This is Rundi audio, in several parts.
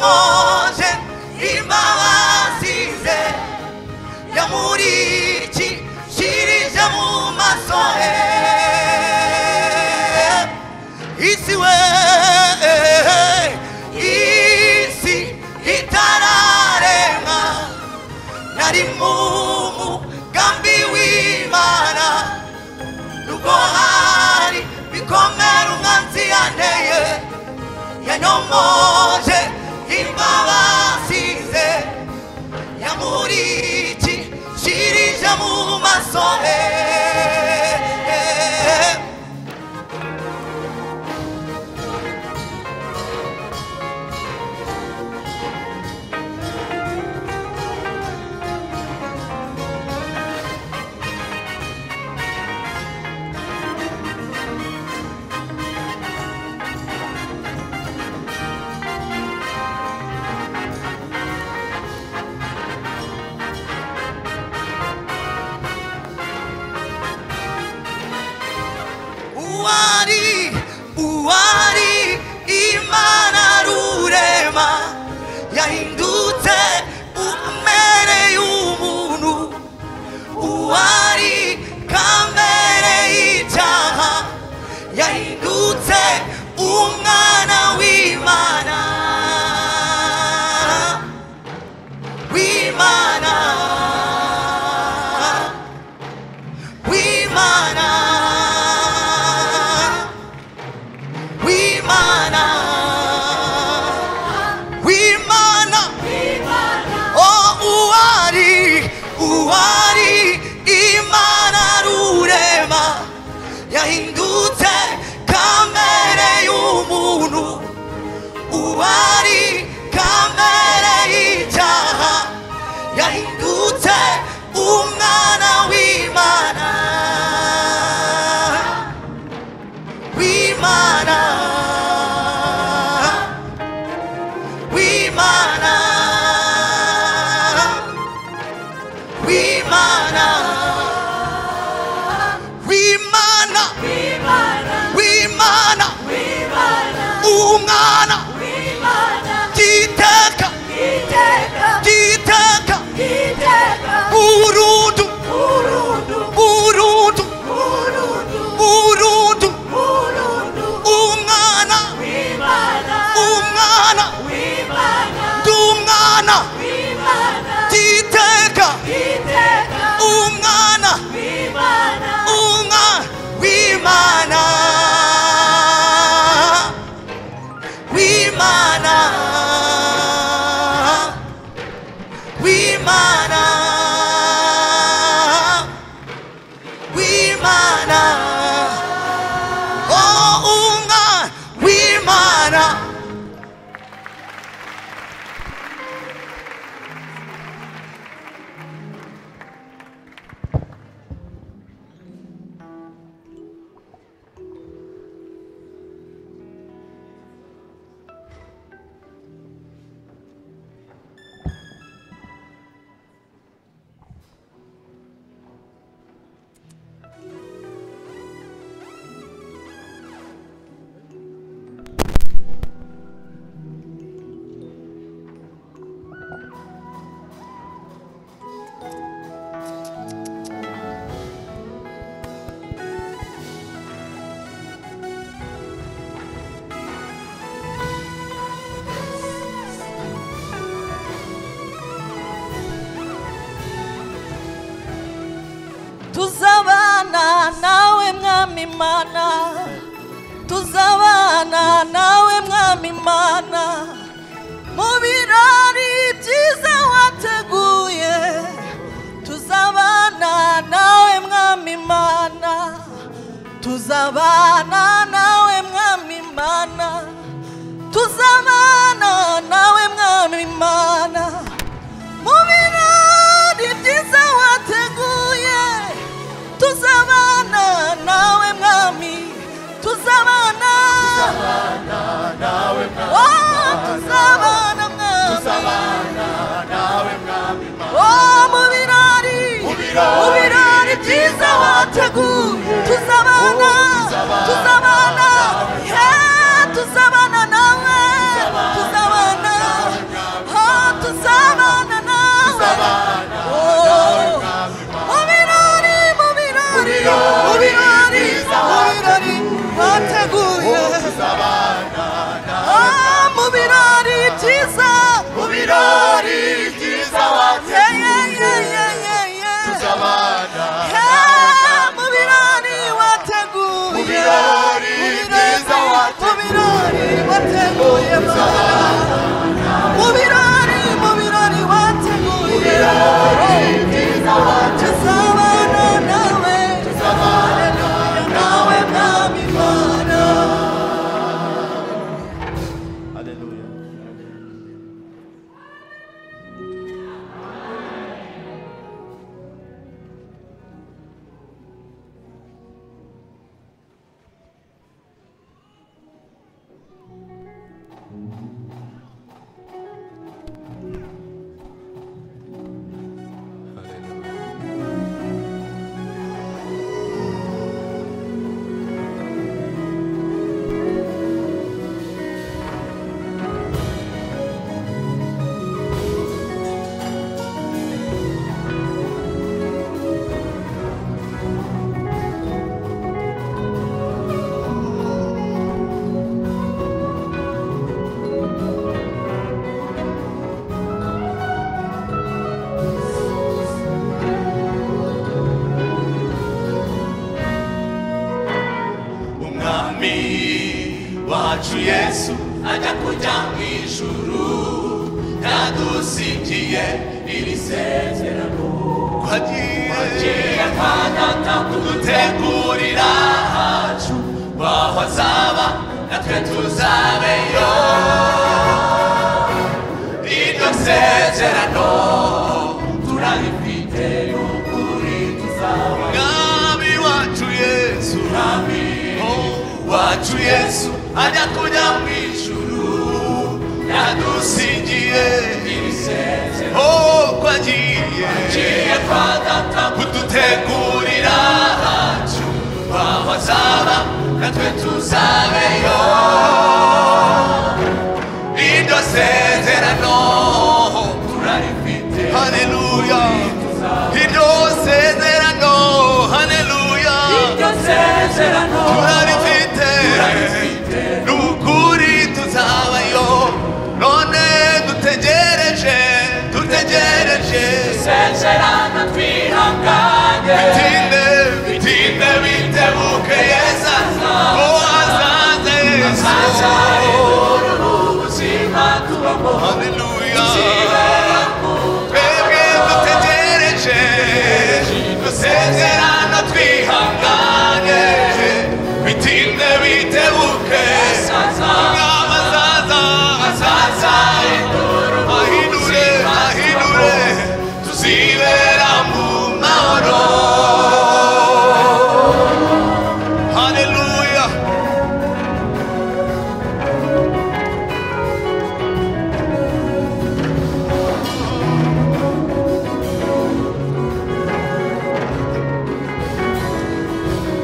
Yanyomoje imbabazi ze, yamurikishirije mu maso he. Isi we, isi itararema, nari mu mugambi w'Imana. Nubwo hari bikomere umwanzi yanteye, yanyomoje imbabazi ze, yamurikishirije mu maso he. Uwari Imana rurema, yahindutse kamere y'umuntu. Uwari kamere y'icyaha, yahindutse umwana w'Imana, w'Imana, w'Imana, w'Imana, w'Imana. Oh, uwari Imana rurema, yahindutse kamere y'umuntu. Uwari kamere y'icyaha, yahindutse umwana w'Imana, w'Imana, w'Imana, w'Imana, w'Imana, w'Imana, umwana giteka, giteka, burundu, burundu, burundu, umwana, umwana, ndumwana giteka, umwana, umwana w'Imana, w'Imana, w'Imana, w'Imana, oh, umwana w'Imana. Tuzabana nawe Mwami Mana, tuzabana nawe Mwami Mana, mu birori byiza wateguye. Tuzabana nawe Mwami Mana, tuzabana nawe Mwami Mana, tuzabana nawe Mwami Mana, mu birori byiza wateguye. Tuzabana nawe Mwami, tuzabana, nawe Mwami, oh, tuzabana Mwami, tuzabana nawe Mwami, oh, mu birori, mu birori byiza wateguye. Tuzabana, tuzabana, yeah, tuzabana nawe, tuzabana, wacu Yesu ajya kujya mu ijuru yadusigiye iri sezerano kwagiye kwa data kudutegurira hacu waho azaba natwe tuzabeyo iryo sezerano turarifite ukuri tuzaba Mwami wacu Yesu Mwami wacu Yesu ajya kujya mu ijuru yadusigiye iri sezerano kwagiye kwa data kudutegurira hacu waho azaba natwe tuzabeyo iryo sezerano turarifite haleluya iryo sezerano haleluya iryo sezerano turarifite n'ukuri tuzabayo none dutegereje dutegereje sezerano twihanganye bitinde bitinde bitebuke Yesu oh azaza Yesu ubuzima tubamo haleluya twebwe dutegereje dusezerano twihanganye bitinde bitebuke Umwami azaza azaza ahindure ahindure tuzibera mu mahoro haleluya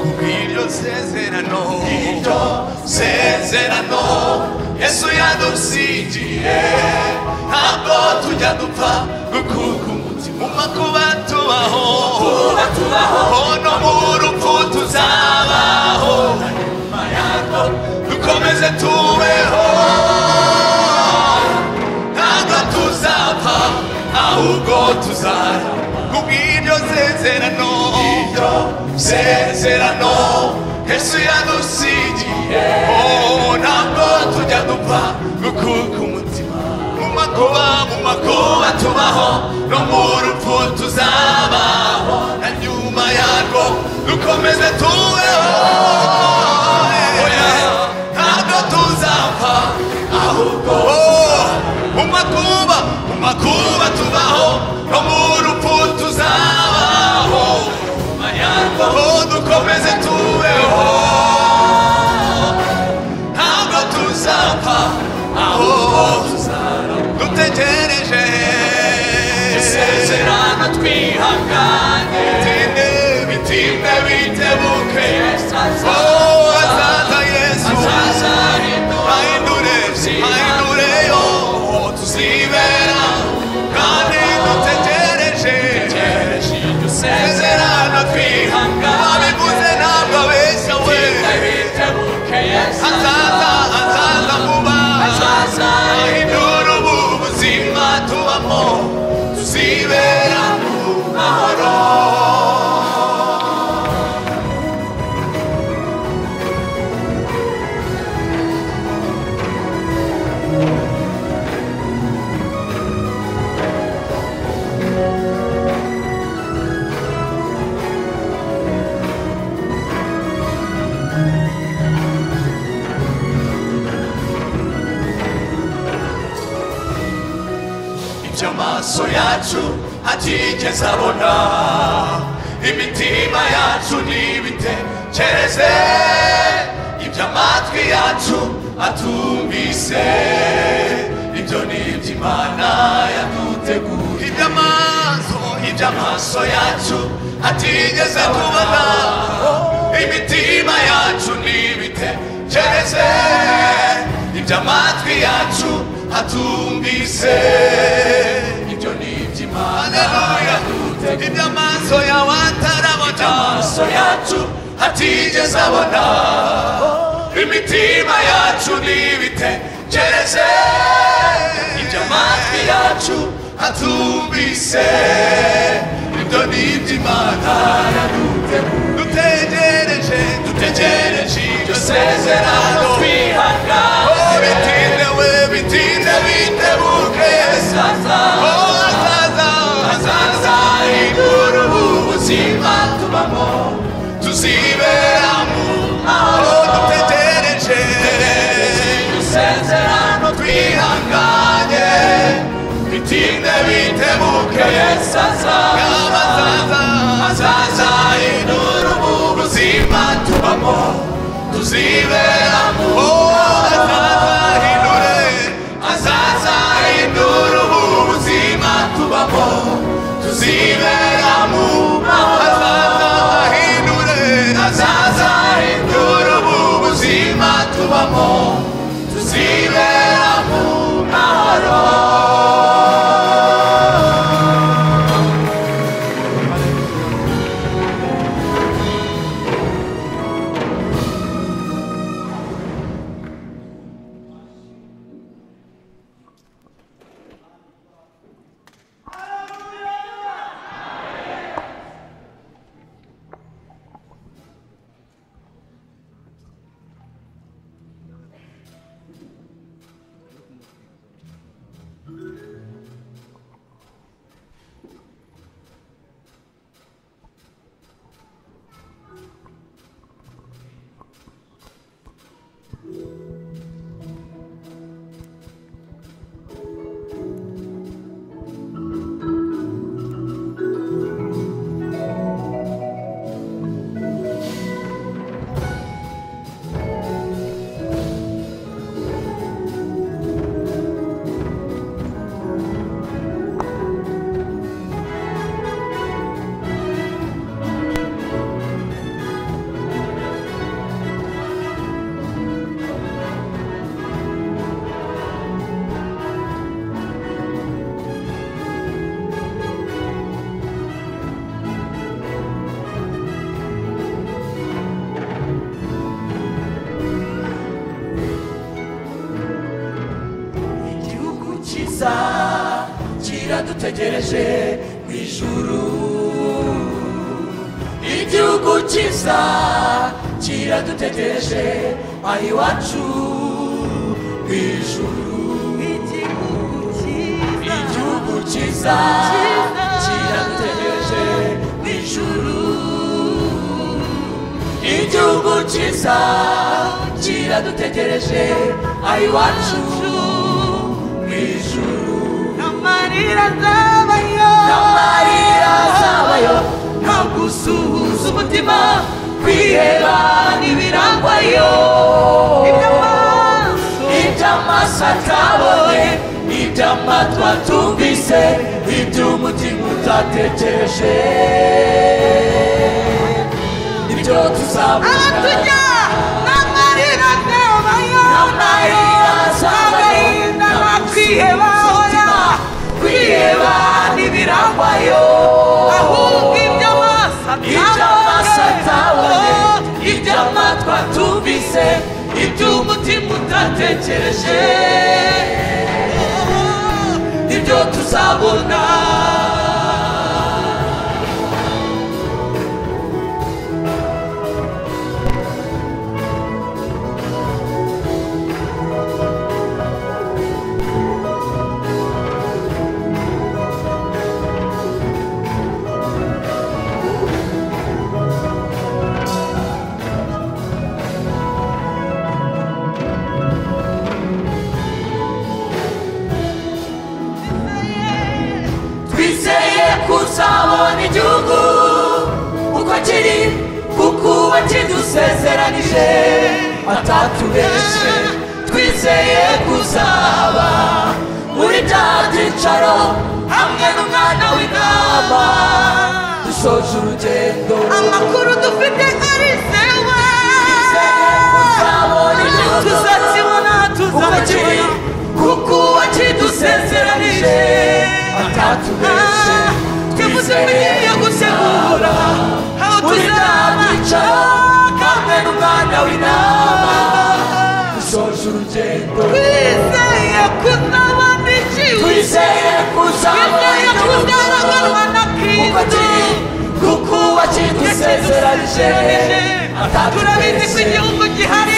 kubw'iryo sezerano iryo sezerano Yesu yadusigiye ntabwo tujya dupfa gukuka umutima mu makuba tubaho no mu rupfu tuzabaho dukomeze tubeho ntabwo tuzapfa ahubwo tuzara kubw'iryo sezerano iryo sezerano Yesu yadusigiye oh ntabwo tujya dupfa gukuka umutima mu makuba tubaho no mu rupfu tuzabaho na nyuma yarwo dukomeze tubeho ntabwo tuzapfa ahubwo mu makuba tubaho no mu rupfu tuzabaho dukomeze tubeho ntabwo tuzapfa ahubwo dutegereje isezerano twihanganye bitinde bitinde bitebuke oh azaza Yesu ahindure ahindure yo tuzibera kandi dutegereje isezerano twihanganye wabivuze ntabwo abeshya we azaza azaza vuba ahindura ubu buzima tubamo tuzibera mu mahoro ibyo amaso yacu atigeze abona imitima yacu ntibitekereze ibyo amatwi yacu atumvise ibyo ni iby'Imana yaduteguye ibyo amaso yacu atigeze kubona imitima yacu ntibitekereze ibyo amatwi yacu atumvise ibyo ni iby'Imana ibyo amaso yawe atarabona amaso yacu atigeze abona imitima yacu ntibitekereze ibyo amatwi yacu atumvise ibyo ni iby'Imana dutegereje dutegereje iryo sezerano twihanganye tubamo tuzibera mu mahoro dutegereje isezerano twihanganye bitinde bitebuke Yesu azaza azahindura ubu buzima tubamo tuzibera mu azahindure azahindura ubu buzima tubamo tuzibera mu azahindure azahindura ubu buzima tubamo tuzibera mu mahoro. Kiradutegereje mu ijuru, igihugu cyiza kiradutegereje aho iwacu mu ijuru, igihugu cyiza kiradutegereje mu ijuru, igihugu cyiza kiradutegereje aho iwacu mu ijuru. Amarira azabayo, amarira azabayo, nta gusuhuza umutima, kwiheba ntibirangwayo, iby'amaso atabonye, iby'amatwi atumvise, iby'umutima utatekereje, ibyo tuzabona. Abatujya n'amarira azabayo, n'amarira azabayo, agahinda nta kwiheba, kwiheba ntibirangwayo, ahubwo iby'amaso atabonye, iby'amatwi atumvise, iby'umutima utatekereje, ibyo tuzabona. Kuzabona igihugu uko kiri, kuko uwakidusezeranije atatubeshe, twizeye kuzaba muri bya byicaro hamwe n'umwana w'intama dusoje urugendo. Amakuru dufite arizewe, twizeye kuzabona igihugu tuzakibona, uko kiri, tuzakibona, kuko uwakidusezeranije atatubeshe, tugiye gutegura aho tuzaba hamwe n'umwana w'intama dusoje urugendo. Twizeye kuzabona igihugu, twizeye kuzabona kuzaraganwa na uko Kristo, kiri, kuko uwakidusezeranije turabizi ko igihugu gihari,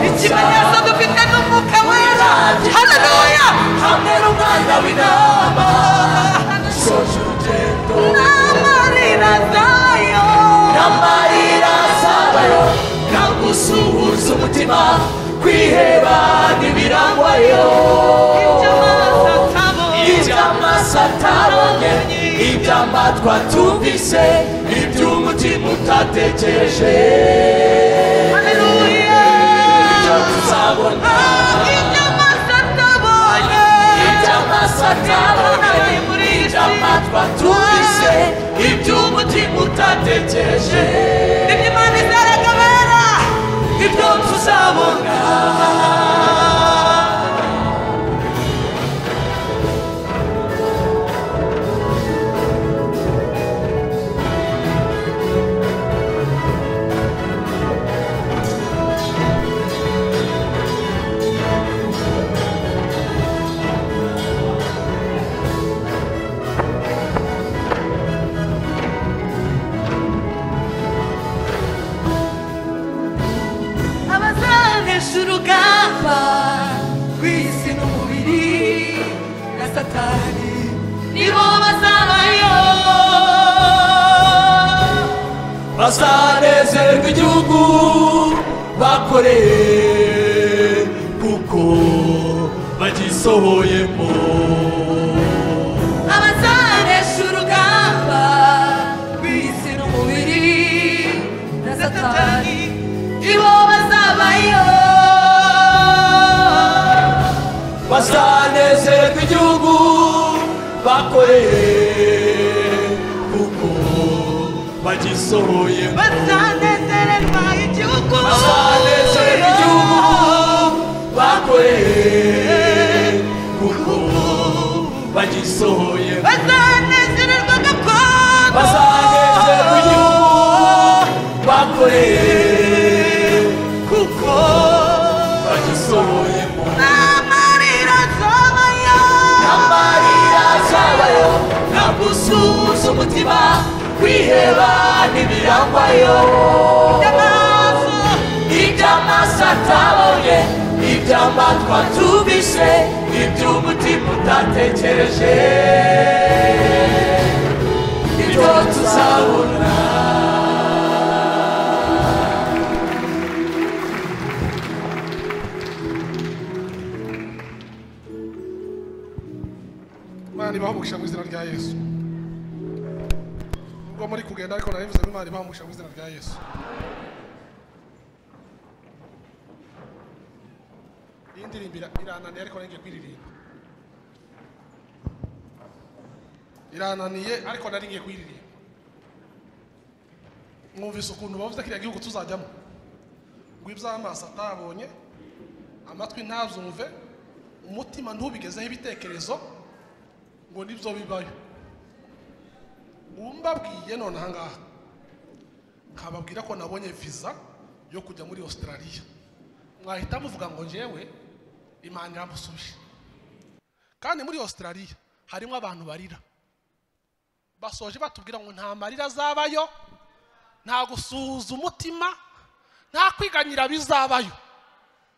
ikimenyetso dufite n'umwuka wera. Haleluya! Hamwe n'umwana w'intama dusoje urugendo. N'amarira azabayo, umutima kwiheba ntibirangwayo iby'amaso atabonye iby'amatwi atumvise iby'umutima utatekereje ibyo tuzabona iby'amaso atabonye iby'amatwi atumvise iby'umutima utatekereje iby'Imana izaragabera ibyo tuzabona. Urugamba rw'isi n'umubiri na Satani nibo bazabayo bazanezerwa igihugu bakoreye kuko bagisohoyemo abazanesha urugamba rw'isi n'umubiri na Satani nibo bazabayo bazanezerwa igihugu bakoreye kuko bagisohoyemo bazanezererwa igihugu bazanezerwa igihugu bakoreye kuko bagisohoyemo bazanezererwa gakondo bazanezerwa igihugu bakoreye kuko bagisohoyemo amarira azabayo ntagusuhuza umutima kwiheba ntibirangwayo iby'amaso atabonye iby'amatwi atumvise iby'umutima utatekereje ibyo tuzabona. Imana ibahe umugisha mu izina rya Yesu. Ubwo muri kugenda ariko narivuze ngo Imana ibahe umugisha mu izina rya Yesu. Iyi ndirimbo irananiye ariko nari ngiye kuyiririmba. Irananiye ariko nari ngiye kuyiririmba. Mwumvise ukuntu bavuze kiriya gihugu tuzajyamo ngo iby'amaso atabonye amatwi ntabyumve umutima ntubigezeho ibitekerezo ngo nibyo bibayo. Umbabwiye none aha ngaha nkababwira ko nabonye visa yo kujya muri Australia, mwahita muvuga ngo njyewe Imana iramusubije. Kandi muri Australia harimo abantu barira, basoje batubwira ngo nta marira azabayo, nta gusuhuza umutima, nta kwiganyira bizabayo.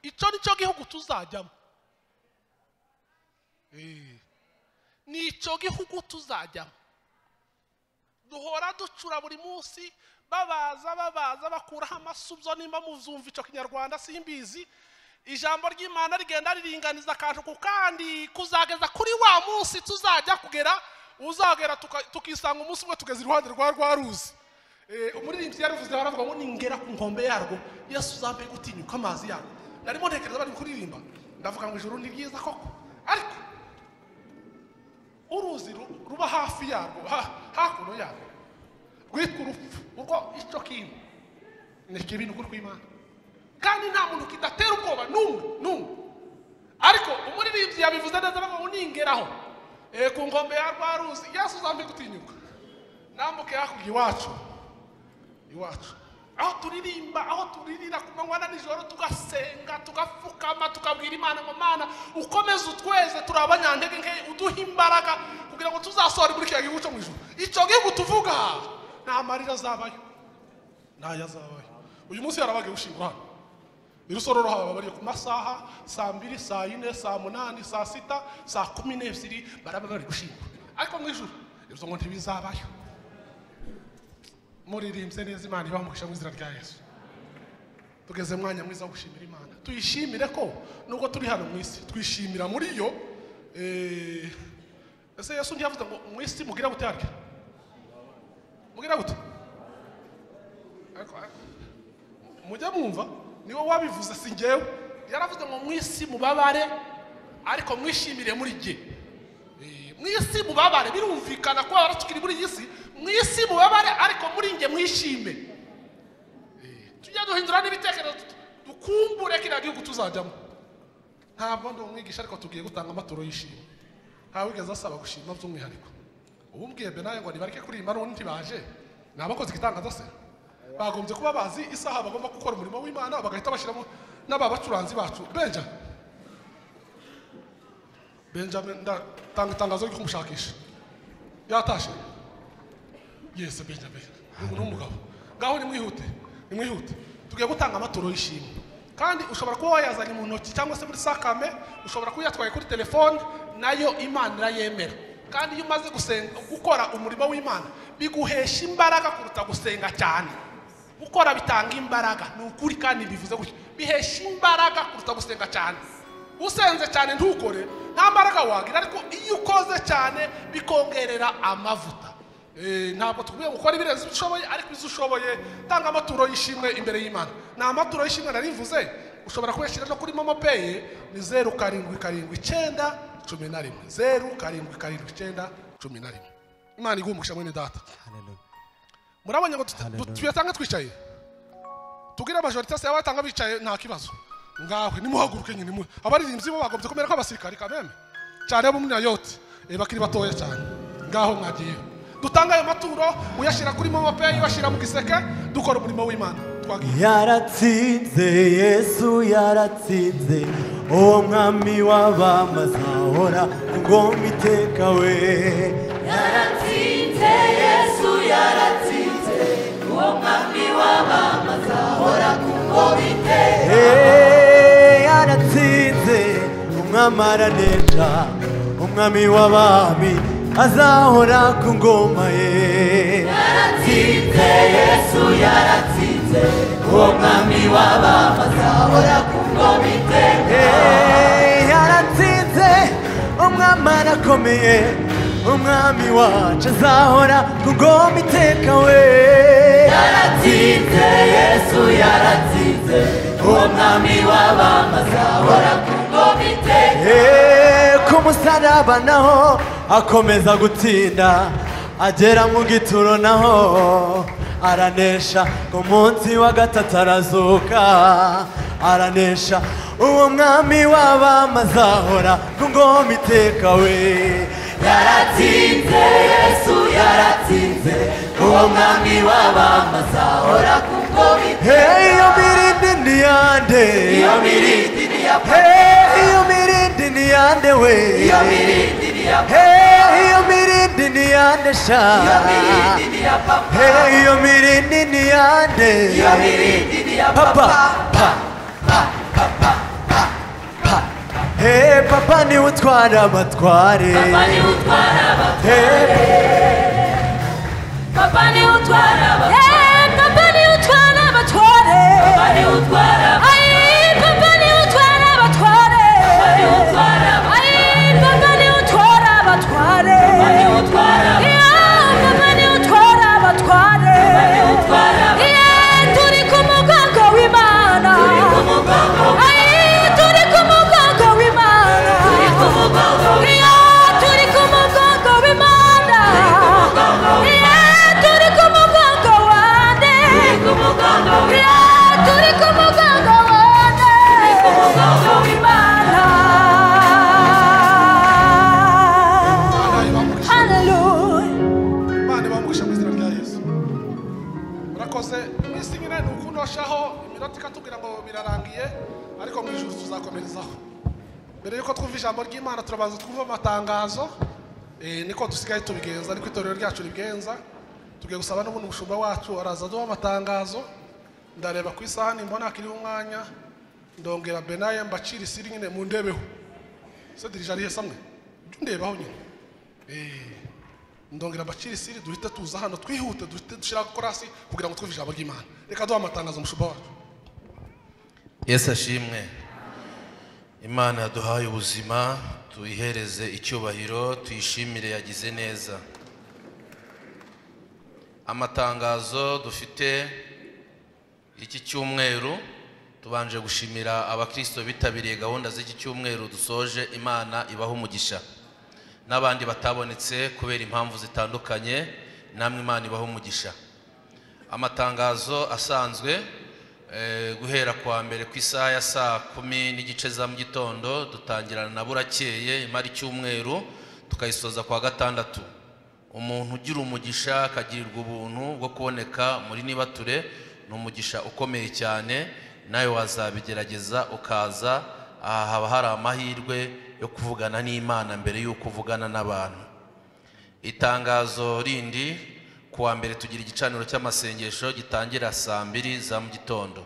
Icyo nicyo gihugu tuzajyamo. Nicyo gihugu tuzajyamo. Duhora ducura buri munsi babaza babaza bakuraho amasubyo, nimba muzumva icyo kinyarwanda simbizi. Ijambo ry'Imana rigenda riringaniza akantu ku kandi kuzageza kuri wa munsi tuzajya kugera, uzagera tukisanga umunsi umwe tugeze iruhande rwa ruzi. Umuririmbyi yaravuze baravuga ngo ningera ku nkombe yarwo Yesu uzampe gutinyuka amazi yarwo. Narimo ntekereza bari kuririmba ndavuga ngo ijuru ni ryiza koko, ariko uruzi ruba hafi yarwo hakuno yarwo rwitwa urupfu, urwo icyo kintu ni kibi n'ukuri kw'Imana, kandi nta muntu kidatera ubwoba n'umwe n'umwe. Ariko umuririmbyi yabivuze neza aravuga ngo ningeraho ku nkombe ya rwa ruzi Yesu uzampe gutinyuka nambuke hakurya iwacu iwacu, aho turirimba aho turirira ku manywa na nijoro, tugasenga tugapfukama tukabwira Imana ngo Mana ukomeze utweze, turi abanyantege nke, uduhe imbaraga kugira ngo tuzasohore muri kiriya gihugu cyo mu ijuru. Icyo gihugu tuvuga nta marira azabayo, ntayo azabayo. Uyu munsi yarabaga gushingura hano irusororo, haba bari ku masaha saa 2, saa 4, saa 8, saa 6, saa 12 baraba bari gushingura, ariko mu ijuru ibyo ngo ntibizabayo. Muririmbye neza, Imana ibahe umugisha mu izina rya Yesu. Tugeze mwanya mwiza wo gushimira Imana. Tuyishimire ko nubwo turi hano mu isi twishimira muri yo. Ese Yesu ntiyavuze ngo mu isi mugira gute harya? Mugira gute? Mujya mwumva niwe wabivuze si njyewe. Yaravuze ngo mu isi mubabare ariko mwishimire muri jye. Mu isi mubabare birumvikana ko tukiri muri iyi si. Mu isi mubabare ariko muri njye mwishime. Tujya duhindura n'ibitekerezo dukumbure kiriya gihugu tuzajyamo. Ntabwo ndi umwigisha ariko tugiye gutanga amaturo y'ishimwe. Ntawe wigeze asaba gushima by'umwihariko. Ubu mbwiye Benaye ngo nibareke kuririmba n'ubundi ntibaje. Ni abakoze igitangaza se? Bagombye kuba bazi isaha bagomba gukora umurimo w'Imana bagahita bashyiramo n'aba bacuranzi bacu. Benjamin ndatanga itangazo ryo kumushakisha. Yatashe. Yes, Benjamin. Ni umugabo. Ngaho nimwihute. Nimwihute. Tugiye gutanga amaturo y'ishimwe. Kandi ushobora kuba wayazanye mu ntoki cyangwa se muri sakame, ushobora kuyatwaye kuri telefone, nayo Imana irayemera. Kandi iyo umaze gusenga gukora umurimo w'Imana biguhesha imbaraga kuruta gusenga cyane. Gukora bitanga imbaraga, ni ukuri kandi bivuze gutyo. Bihesha imbaraga kuruta gusenga cyane. Usenze cyane ntukore nta mbaraga wagira, ariko iyo ukoze cyane bikongerera amavuta. Ntabwo tukwiye gukora ibirenze ushoboye, ariko izo ushoboye tanga amaturo y'ishimwe imbere y'Imana. Ni amaturo y'ishimwe narivuze, ushobora kuyashyira no kuri Momo Pay ni 0779 11 0779 11. Imana iguhe umugisha mwene data. Murabonye ngo tuyatanga twicaye, tugira majorité se abatanga bicaye nta kibazo. Ngawe nimuhaguruke nyine, abaririmbyi bo bagombye kumera ko abasirikari kameme cyane bo muri yote bakiri batoya cyane. Ngaho mwagiye dutanga ayo maturo, uyashyira kuri Momo Pay, uyashyira mu giseke, dukora umurimo w'Imana. Twagiye. Yaratsinze Yesu, yaratsinze uwo mwami w'abamazahora ngoma iteka we. Yaratsinze Yesu, yaratsinze uwo mwami w'abamazahora ngoma iteka. Yaratsinze umwami aranesha, umwami w'abami azahora ku ngoma ye. Yaratsinze Yesu, yaratsinze uwo mwami w'abami azahora ku ngoma iteka. Yaratsinze umwami arakomeye, umwami wacu azahora ku ngoma iteka we. Yaratsinze Yesu, yaratsinze uwo mwami w'abami azahora ku ngoma iteka. Ku musaraba naho akomeza gutsinda, agera mu gituro naho aranesha, ku munsi wa gatatu arazuka aranesha, uwo mwami w'abami azahora ku ngoma iteka we. Yaratsinze Yesu, yaratsinze uwo mwami w'abami azahora ku ngoma iteka. Iyo mirindi ni yande, iyo mirindi ni ya papa, iyo mirindi ni yande we, iyo mirindi ni ya papa, iyo mirindi ni yande sha, iyo mirindi ni ya papa, iyo mirindi ni yande, iyo mirindi ni ya papa. Pa pa pa pa pa. Hey papa ni utwara abatware, papa ni utwara abatware, papa ni utwara abatware, papa ni utwara abatware, papa ni utwara, papa ni utwara abatware, papa ni utwara, papa ni utwara abatware, papa ni utwara, papa ni utwara abatware, papa ni utwara. Turi ku mugongo w'Imana, turi ku mugongo, turi ku mugongo w'Imana, turi ku mugongo, turi ku mugongo w'Imana, turi ku mugongo wande, turi ku mugongo, turi ku mugongo wande, turi ku mugongo w'Imana. Hallelujah. Imana ibamugisha mu izina rya Yesu. Murakoze. Iminsi nyine ni ukunoshaho iminota ikatubwira ngo birarangiye, ariko mu ijuru tuzakomerezaho. Mbere yuko twumva ijambo ry'Imana turabanza twumva amatangazo. Niko dusigaye tubigenza, niko itorero ryacu ribigenza. Tugiye gusaba n'ubundi umushumba wacu araza aduha amatangazo. Ndareba ku isaha nimbona akiriho umwanya, ndongera Benaye mbacira isiri nyine mu ndebeho. Se dirija arihe samwe? Jya undebaho nyine. Ndongera mbacira isiri duhite tuza hano twihute, duhite dushira korasi kugira ngo twumve ijambo ry'Imana. Reka duha amatangazo umushumba wacu. Yesu ashimwe. Imana yaduhaye ubuzima, tuyihereze icyubahiro, tuyishimire yagize neza. Amatangazo dufite iki cyumweru, tubanje gushimira abakristo bitabiriye gahunda z'iki cyumweru dusoje, Imana ibaha umugisha. N'abandi batabonetse kubera impamvu zitandukanye, namwe Imana ibaha umugisha. Amatangazo asanzwe guhera kwa mbere ku isaha ya saa 10:15 za mu gitondo dutangirana na burakeye imara icyumweru tukayisoza kwa gatandatu. Umuntu ugira umugisha akagirirwa ubuntu bwo kuboneka muri nibature ni umugisha ukomeye cyane, nawe wazabigerageza ukaza. Aha haba hari amahirwe yo kuvugana n'Imana mbere y'uko uvugana n'abantu. Itangazo rindi, kuwa mbere tugira igicaniro cy'amasengesho gitangira saa 2 za mu gitondo.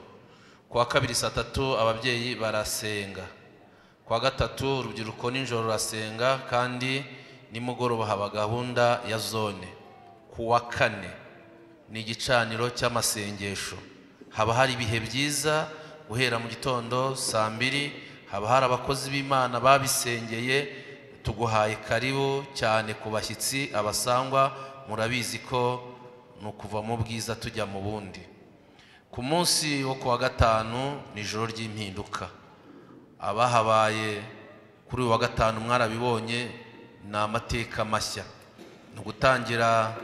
Kuwa kabiri saa 3 ababyeyi barasenga. Kuwa gatatu urubyiruko nijoro rurasenga, kandi nimugoroba haba gahunda ya zone. Kuwa kane ni igicaniro cy'amasengesho, haba hari ibihe byiza guhera mu gitondo saa 2, haba hari abakozi b'Imana babisengeye. Tuguhaye karibu cyane ku bashyitsi abasangwa, murabizi ko ni ukuva mu bwiza tujya mu bundi. Ku munsi wo kuwa gatanu ni ijoro ry'impinduka. Abahabaye kuri uyu wa gatanu mwarabibonye, ni amateka mashya. Ni ugutangira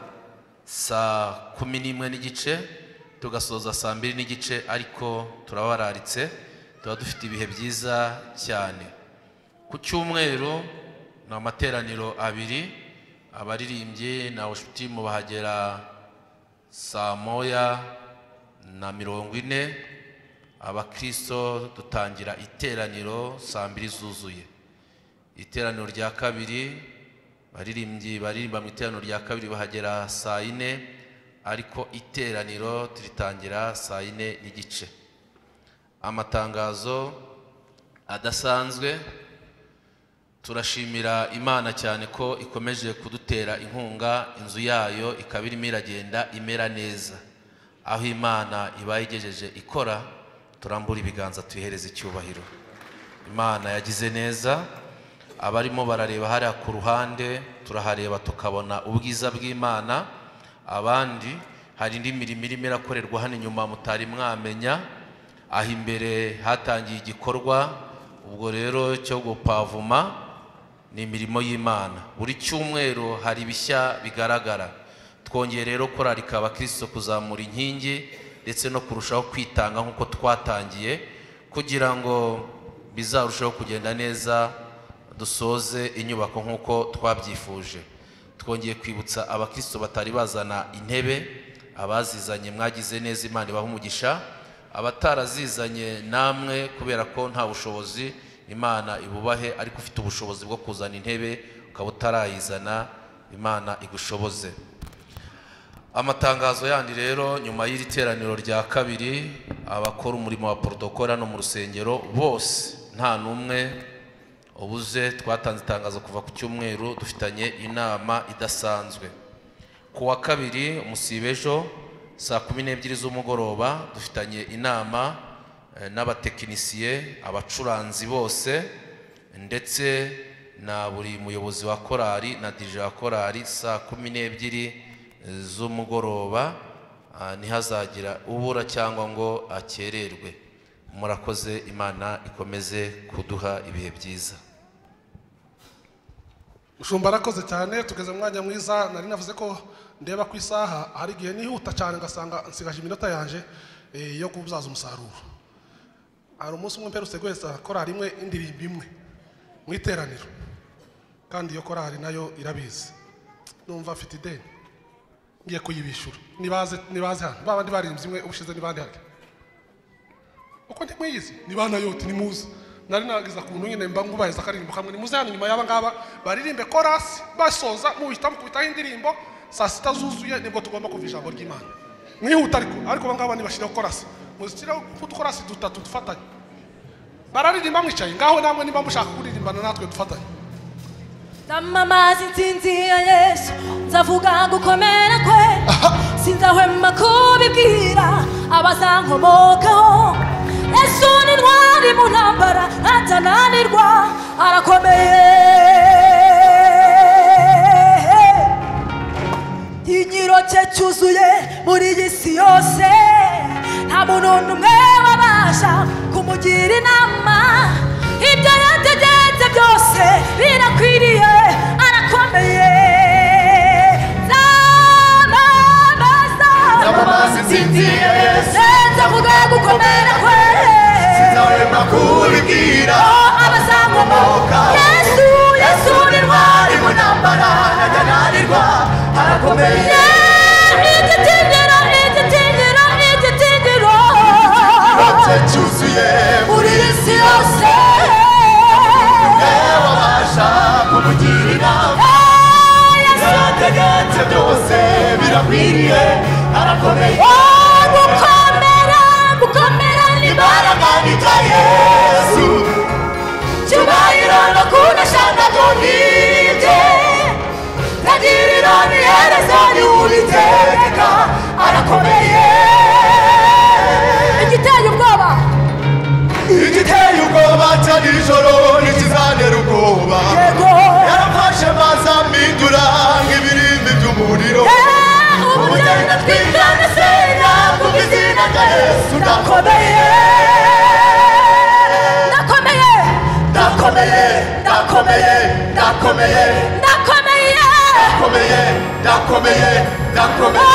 saa 11:15 tugasoza saa 2:15, ariko turabararitse, tuba dufite ibihe byiza cyane. Ku cyumweru ni amateraniro abiri, abaririmbyi na worship team bahagera saa 1:40, abakristo dutangira iteraniro saa 2 zuzuye. Iteraniro rya kabiri, baririmbyi baririmba mu iteraniro rya kabiri bahagera saa 4, ariko iteraniro turitangira saa 4:15. Amatangazo adasanzwe, turashimira Imana cyane ko ikomeje kudutera inkunga, inzu yayo ikaba irimo iragenda imera neza. Aho Imana ibayigejeje ikora, turambura ibiganza tuyihereze icyubahiro. Imana yagize neza. Abarimo barareba hariya ku ruhande, turahareba tukabona ubwiza bw'Imana. Abandi hari indi mirimo irimo irakorerwa hano inyuma mutari mwamenya, aho imbere hatangiye igikorwa ubwo rero cyo gupavuma, ni imirimo y'Imana. Buri cyumweru hari ibishya bigaragara. Twongeye rero kurarika abakristo kuzamura inkingi ndetse no kurushaho kwitanga nk'uko twatangiye, kugira ngo bizarusheho kugenda neza, dusoze inyubako nk'uko twabyifuje. Twongeye kwibutsa abakristo batari bazana intebe, abazizanye mwagize neza, Imana ibaha umugisha. Abatarazizanye namwe kubera ko nta bushobozi, Imana ibubahe, ariko ufite ubushobozi bwo kuzana intebe ukaba utarayizana, Imana igushoboze. Amatangazo yandi rero, nyuma y'iri teraniro rya kabiri, abakora umurimo wa protocole hano mu rusengero bose nta n'umwe ubuze. Twatanze itangazo kuva ku cyumweru, dufitanye inama idasanzwe. Ku wa kabiri umusibe ejo saa 12 z'umugoroba dufitanye inama n'abatekinisiye, abacuranzi bose, ndetse na buri muyobozi wa korali na DJ wa korali saa 12 z'umugoroba. Ntihazagira ubura cyangwa ngo akererwe. Murakoze, Imana ikomeze kuduha ibihe byiza. Mushumba arakoze cyane, tugeze mu mwanya mwiza. Nari navuze ko ndeba ku isaha, hari igihe nihuta cyane ngasanga nsigaje iminota yanje yo kubyaza umusaruro. Hari umunsi umwe mperutse guheza korali imwe indirimbo imwe mu iteraniro, kandi iyo korali nayo irabizi, numva afite ideni ngiye kuyibishura. Nibaze nibaze hano babandi baririmbye imwe ubushize, nibandi hano uko ntimwiyizi, nibana yote nimuze. Nari nagiza kuntu nyine mba ngubaheza akaririmbo kamwe, nimuze hano nyuma y'aba ngaba baririmbe chorus, basoza muhita mukubitaho indirimbo saa 6 zuzuye, nibwo tugomba kuva ijambo ry'Imana. Mwihuta ariko aba ngaba nibashiraho chorus, muzishiraho udukorasi dutatu dufatanye, bararirimba mwicaye ngaho. Namwe niba mushaka kuririmbana natwe dufatanye. Ndamamaza intsinzi ya Yesu, nzavuga gukomera kwe, sinzahwema kubibwira abazankomokaho. Yesu Yesu ni intwari mu ntambara atananirwa arakomeye. Inyiro cye cyuzuye muri iyi si yose, nta muntu n'umwe wabasha kumugira inama. Ibyo yategetse byose birakwiriye, arakomeye. Zamamaza, Zamamaza intsinzi ya Yesu. Nzavuga gukomera kwe, Sinzahwema kubibwira abazamuka. Yesu, Yesu ni intwari mu ntambara ntajananirwa arakomeye. Igitinyiro, igitinyiro, igitinyiro Cye cyuzuye muri iyi si yose, wabasha kumugira inama. Yesu Yategetse byose birakwiriye arakomeye. Gukomera, gukomera ni Imbaraga ni ibya Yesu, cyubahiro no kunesha nabyo ni ibye, ntagiriro ni iherezo y'Uwiteka arakomeye. Igiteye ubwoba, Igiteye ubwoba cya nijoro ntikizantera ubwoba. Yego. Yarafashe maze ampindura nk'ibirindi by'umuriro. Umugenda twigana sena Kuko izina rya Yesu ndakomeye, ndakomeye, ndakomeye, ndakomeye, ndakomeye, ndakomeye, ndakomeye, ndakomeye, ndakomeye.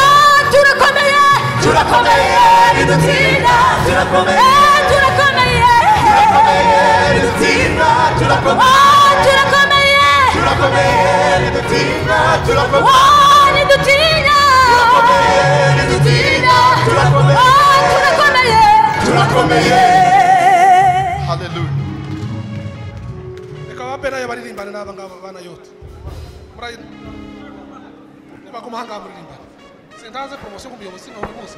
Turakomeye, Turakomeye, ntidutsinda, turakomeye, turakomeye, turakomeye, ntidutsinda, turakomeye, turakomeye, turakomeye, ntidutsinda, turakomeye, ntidutinya, turakomeye, ntidutsinda, turakomeye, turakomeye, turakomeye. Hallelujah. Reka ababenayo baririmbane n'aba ngaba bana yote nibaguma aha ngaha muririmbane. Sintanze poromosiyo nk'umuyobozi nka buri munsi.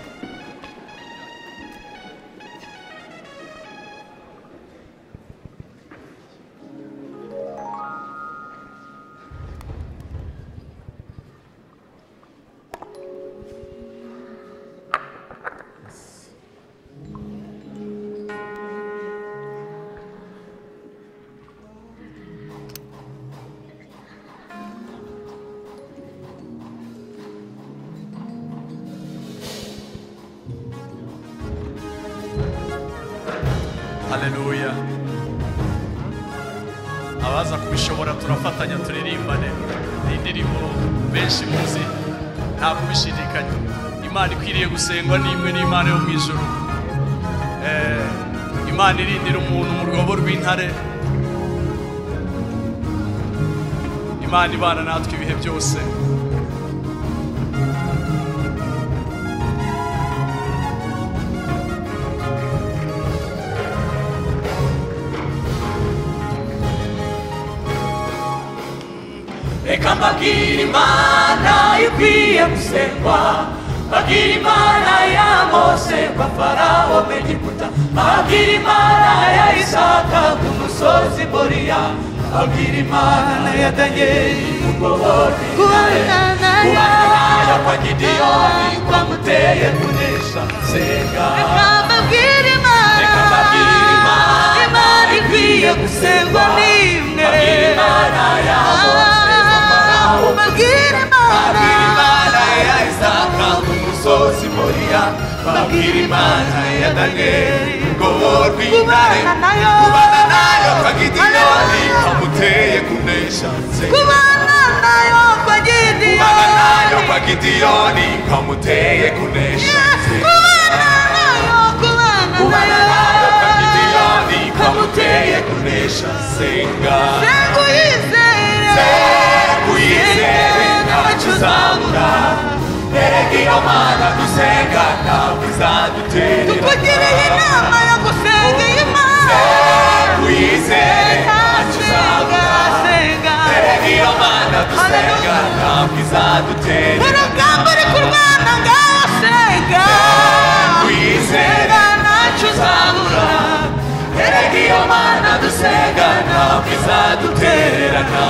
Haleluya. Abaza kubishobora turafatanya turirimbane. Ni indirimbo benshi muzi, nta kubishidikanya. Imana ikwiriye gusengwa n'imwe, n'Imana yo mu ijuru. Imana irindira umuntu mu rwobo rw'intare. Imana ibana natwe ibihe byose. Reka mbabwire Imana ikwiye gusengwa, mbabwire Imana ya Mose kwa Farawo mu Egiputa, mbabwire Imana ya Isaka ku musozi Moriya, mbabwire Imana ya Daniyeli mu rwobo rw'intare, kubana nayo kwa Gideyoni kwamuteye kunesha. Senga. Reka mbabwire Imana, Imana ikwiye gusengwa n'imwe, mbabwire Imana ya Mose kwa Farawo, mbabwire Imana, mbabwire Imana ya Isaka ku musozi Moriya, mbabwire Imana ya Daniyeli mu rwobo rw'intare, kubana nayo, kubana nayo kwa Gideyoni kwamuteye kunesha. Senga. kubana nayo kwa Kubana nayo Gideyoni, kwa Gideyoni kwamuteye kunesha. Senga. kubana nayo, kubana Kubana nayo kwa nayo, Gideyoni kwamuteye kunesha. Senga. senga uyizere, Senga uyizere ntacyo uzabura. Erega iyo Mana dusenga ntabwo izadutererana. Tukugiriye inama yo gusenga Imana, Senga uyizere ntacyo uzabura. senga, senga. Erega iyo Mana dusenga ntabwo izadutererana. Urugamba uri kurwana ngaho senga, Senga uyizere senga ntacyo uzabura. Erega iyo Mana dusenga ntabwo izadutererana.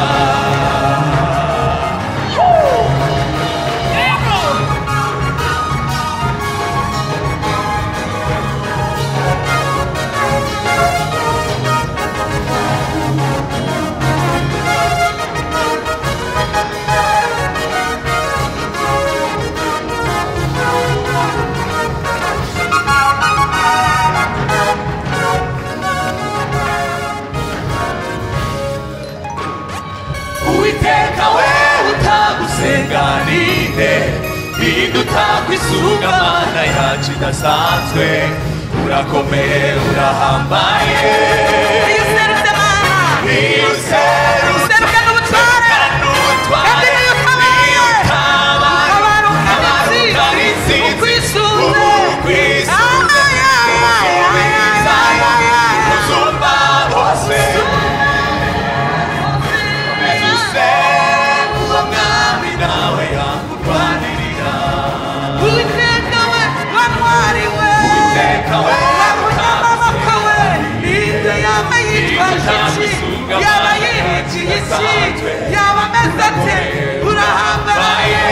Itakwisunga mana yacu idasanzwe urakomeye urahambaye Iyo userutse mana iyo userutse userukana ubutware kandi niyo utabaye utabarukana intsinzi ukwisunze ukwisunze usumba bose usenga uwo mwami nawe yakurwanirira Uwiteka we wa ntwari we Uwiteka we wa munyamaboko we ninde yaba yitwaje iki yaba yiringiye iki yaba ameze ate urahambaye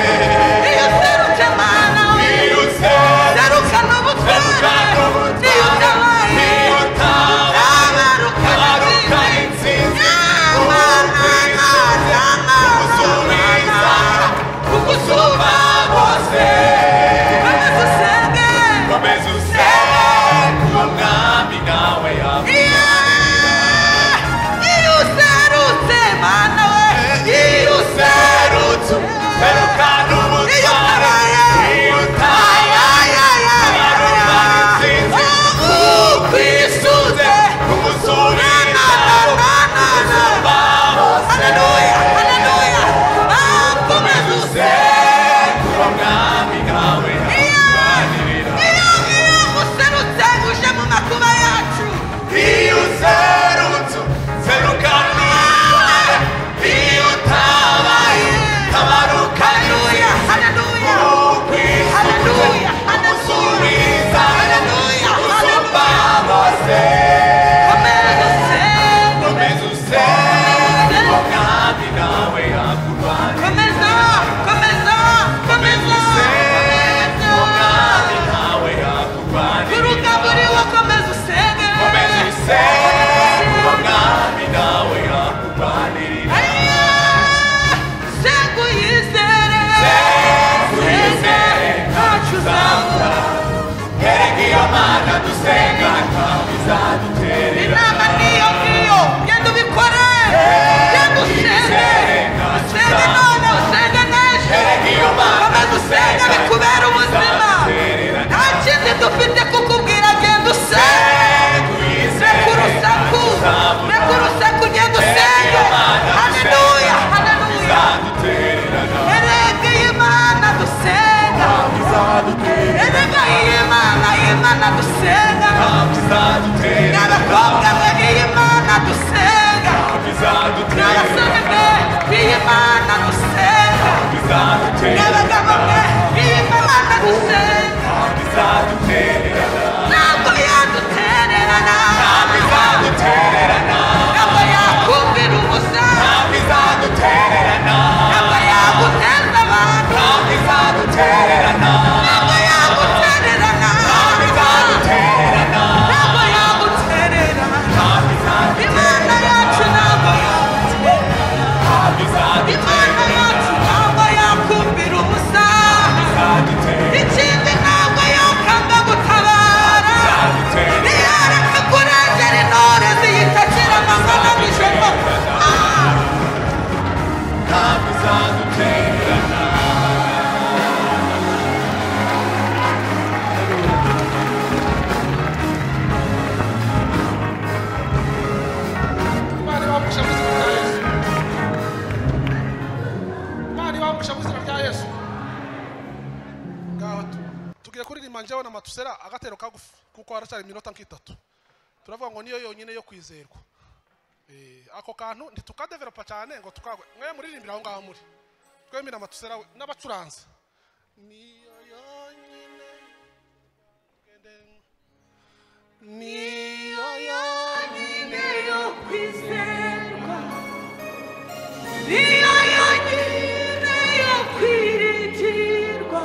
iyo userutse mana we iyo userutse serukana ubutware niyo utabaye utabarukana intsinzi usumba bose komeza usenge komeza usenge uwo mwami nawe iyo userutse mana we iyo userutse serukana iyo ubutware utabaye iyo utabaye utabarukana intsinzi ukwisunze umusubiza usumba bose haleluya haleluya komeza usenge uwo mwami nawe yakurwanirira iyo iyo userutse uje mu makuba yacu iyo userutse serukana ubutware iyo utabaye tabaruka haleluya haleluya ukwisunze haleluya umusubiza haleluya usumba bose komeza usenge komeza usenge uwo mwami nawe yakurwanirira komeza komeza komeza usenge uwo mwami nawe yakurwanirira urugamba uriho komeza usenge komeza usenge uwo mwami nawe yakurwanirira senga uyizere uyizere, ntacyo uzabura erega iyo mana dusenga ntabwo izaduterera inama niyo ngiyo genda ubikore genda usenge usenge none usenge n'ejo erega iyo mana komeza usenge dusenga bikubera ubuzima izaduterera nta kindi dufite kukubwira genda usenge uyizere reka urusaku reka urusaku genda usenge haleluya haleluya izadutererana erega iyi mana dusenga erega iyi mana iyi mana dusenga ntabwo izadutererana n'abakobwa mwe iyi mana dusenga ntabwo izadutererana n'abasore mwe iyi mana dusenga izadutererana n'abagabo mwe iyi mana dusenga ntabwo izadutererana ntabwo yadutererana ntabwo izadutererana ntabwo yakumvira ubusa ntabwo izadutererana ntabwo yaguteza abantu ntabwo izadutererana ntabwo yagutererana ntabwo izadutererana ntabwo yagutererana ntabwo izadutererana imana yacu ntabwo yagutererana ntabwo izadutererana imana yacu ntabwo yakumvira ubusa izadutererana ikindi ntabwo yakanga gutabara ntiyareka kurengera intore ziyitakira amanywa na nijoro ntabwo izadutererana Imana ibaha mu izina rya Yesu. Imana ibaha mu izina rya Yesu. Ngaho tugiye kuririmba njyewe na Matusera agatero kagufi kuko haracyari iminota nk'itatu. Turavuga ngo niyo yonyine yo kwizerwa. Ako kantu ntitukadevelopa cyane ngo tukagwe. Mwe muririmbira aho ngaho muri. Twembi na Matusera we n'abacuranzi. Niyo yonyine tugende. Niyo yonyine yo kwizerwa niyo yonyine yo kwiringirwa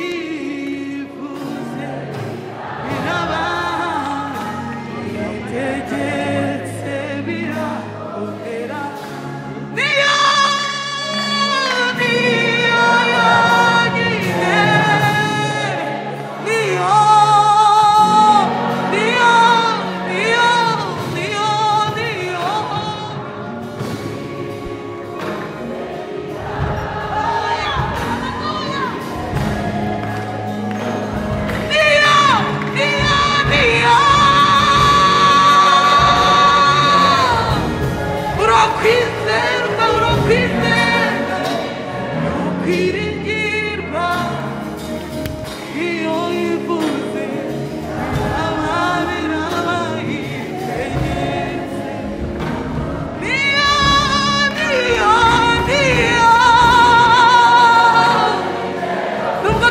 ivuze biraba itegetse birakomera niyo niyo yonyine niyo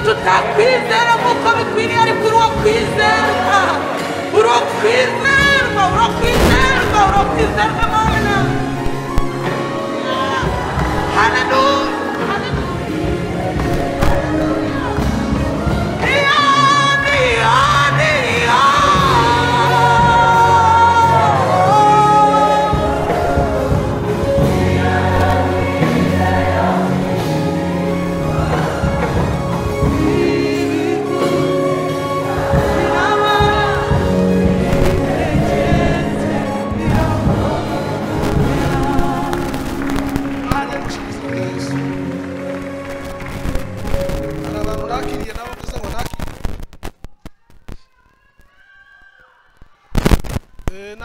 Tutakwizera nk'uko bikwiriye, ariko uri uwo kwizerwa, uri uwo kwizerwa, uri uwo kwizerwa, uri uwo kwizerwa Mana. Haleluya.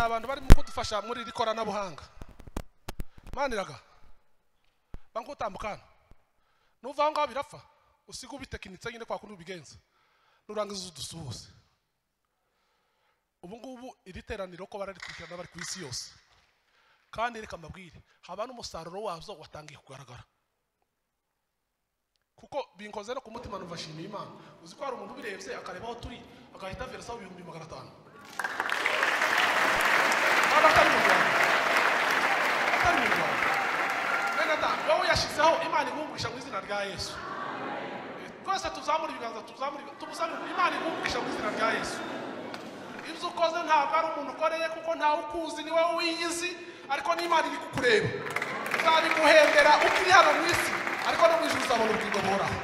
Abantu bari mu kudufasha muri iri koranabuhanga. Maniraga banko utambukana nuva aho ngaho birapfa, usiga ubitekinitse nyine kwa kundi ubigenza, nurangiza udusuhuze. Ubu ngubu iri teraniro ko bararikurikirana bari ku isi yose, kandi reka mbabwire haba n'umusaruro wabyo watangiye kugaragara, kuko binkoze no ku mutima numva nshimiye Imana. Uzi ko hari umuntu ubirebye akareba aho turi agahita versa 2500. Atari mu Rwanda, atari mu Rwanda. Bene data, wowe yashyizeho Imana iguhungisha mu izina rya Yesu. Twese tuzamura ibiganza, tuzamura, tubuzamure Imana iguhungisha mu izina rya Yesu. Ibyo ukoze ntabwo ari umuntu ukoreye, kuko ntawe ukuzi, ni wowe wiyizi, ariko n'Imana iri kukureba. Izabiguhembera ukiri hano mu isi, ariko no mu ijuru uzabona ubugingo buhoraho.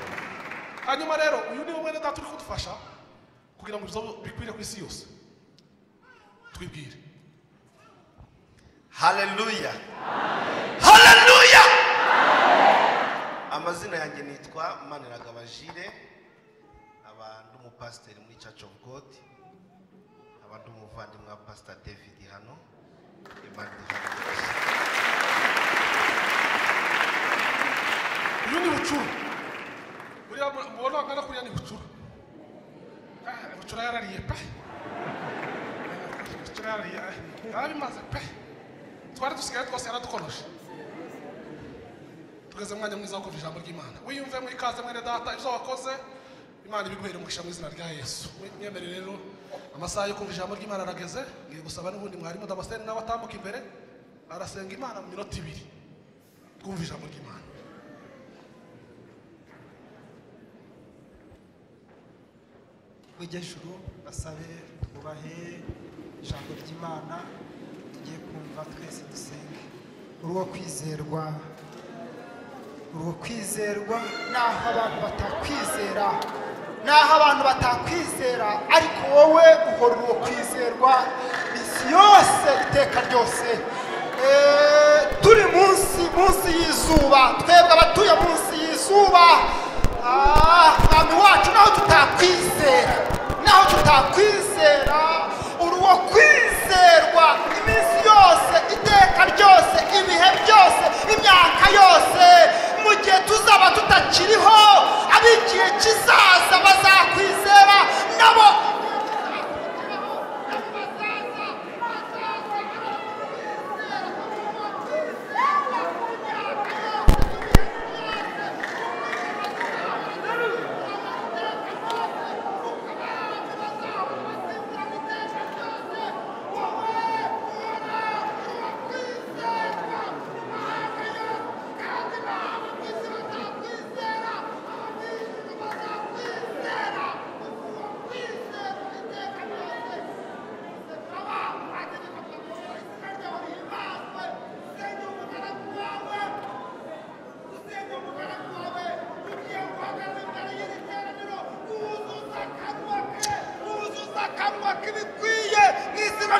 Hanyuma rero uyu ni mwene data uri kudufasha kugira ngo ibyo bikwire ku isi yose. Twibwire. Haleluya. Haleluya. Amazina yanjye nitwa Maniragaba Jire, abantu umupasiteri muri Church of God, abantu umuvandimwe wa Pastor David hano. Imana iduhe. Uyu ni Bucura. Buriya mubona angana kuriya ni Bucura. Bucura yarariye pe. Bucura yarariye. Yarabimaze pe. Twari dusigaye twose yaradukonoje. Tugeze mu mwanya mwiza wo kumva ijambo ry'Imana. Wiyumve mu ikaze mwene data, ibyo wakoze Imana ibiguhere umugisha mu izina rya Yesu. Mwemere rero amasaha yo kumva ijambo ry'Imana arageze. Ngiye gusaba n'ubundi mwarimu Damascene nawe atambuka imbere arasenga Imana mu minota 2. Twumva ijambo ry'Imana. W'ijuru basabe twubahe ijambo ry'Imana tugiye kumva twese dusenge. Uruwo kwizerwa, uruwo kwizerwa, naho abantu batakwizera, naho abantu batakwizera, ariko wowe uhora uruwo kwizerwa isi yose iteka ryose. Turi munsi y'izuba, twebwe abatuye munsi y'izuba, mwami wacu, naho tutakwizera, naho tutakwizera, uruwo kwizerwa iminsi yose iteka ryose ibihe byose imyaka yose. Mu gihe tuzaba tutakiriho, ab'igihe kizaza bazakwizera nabo.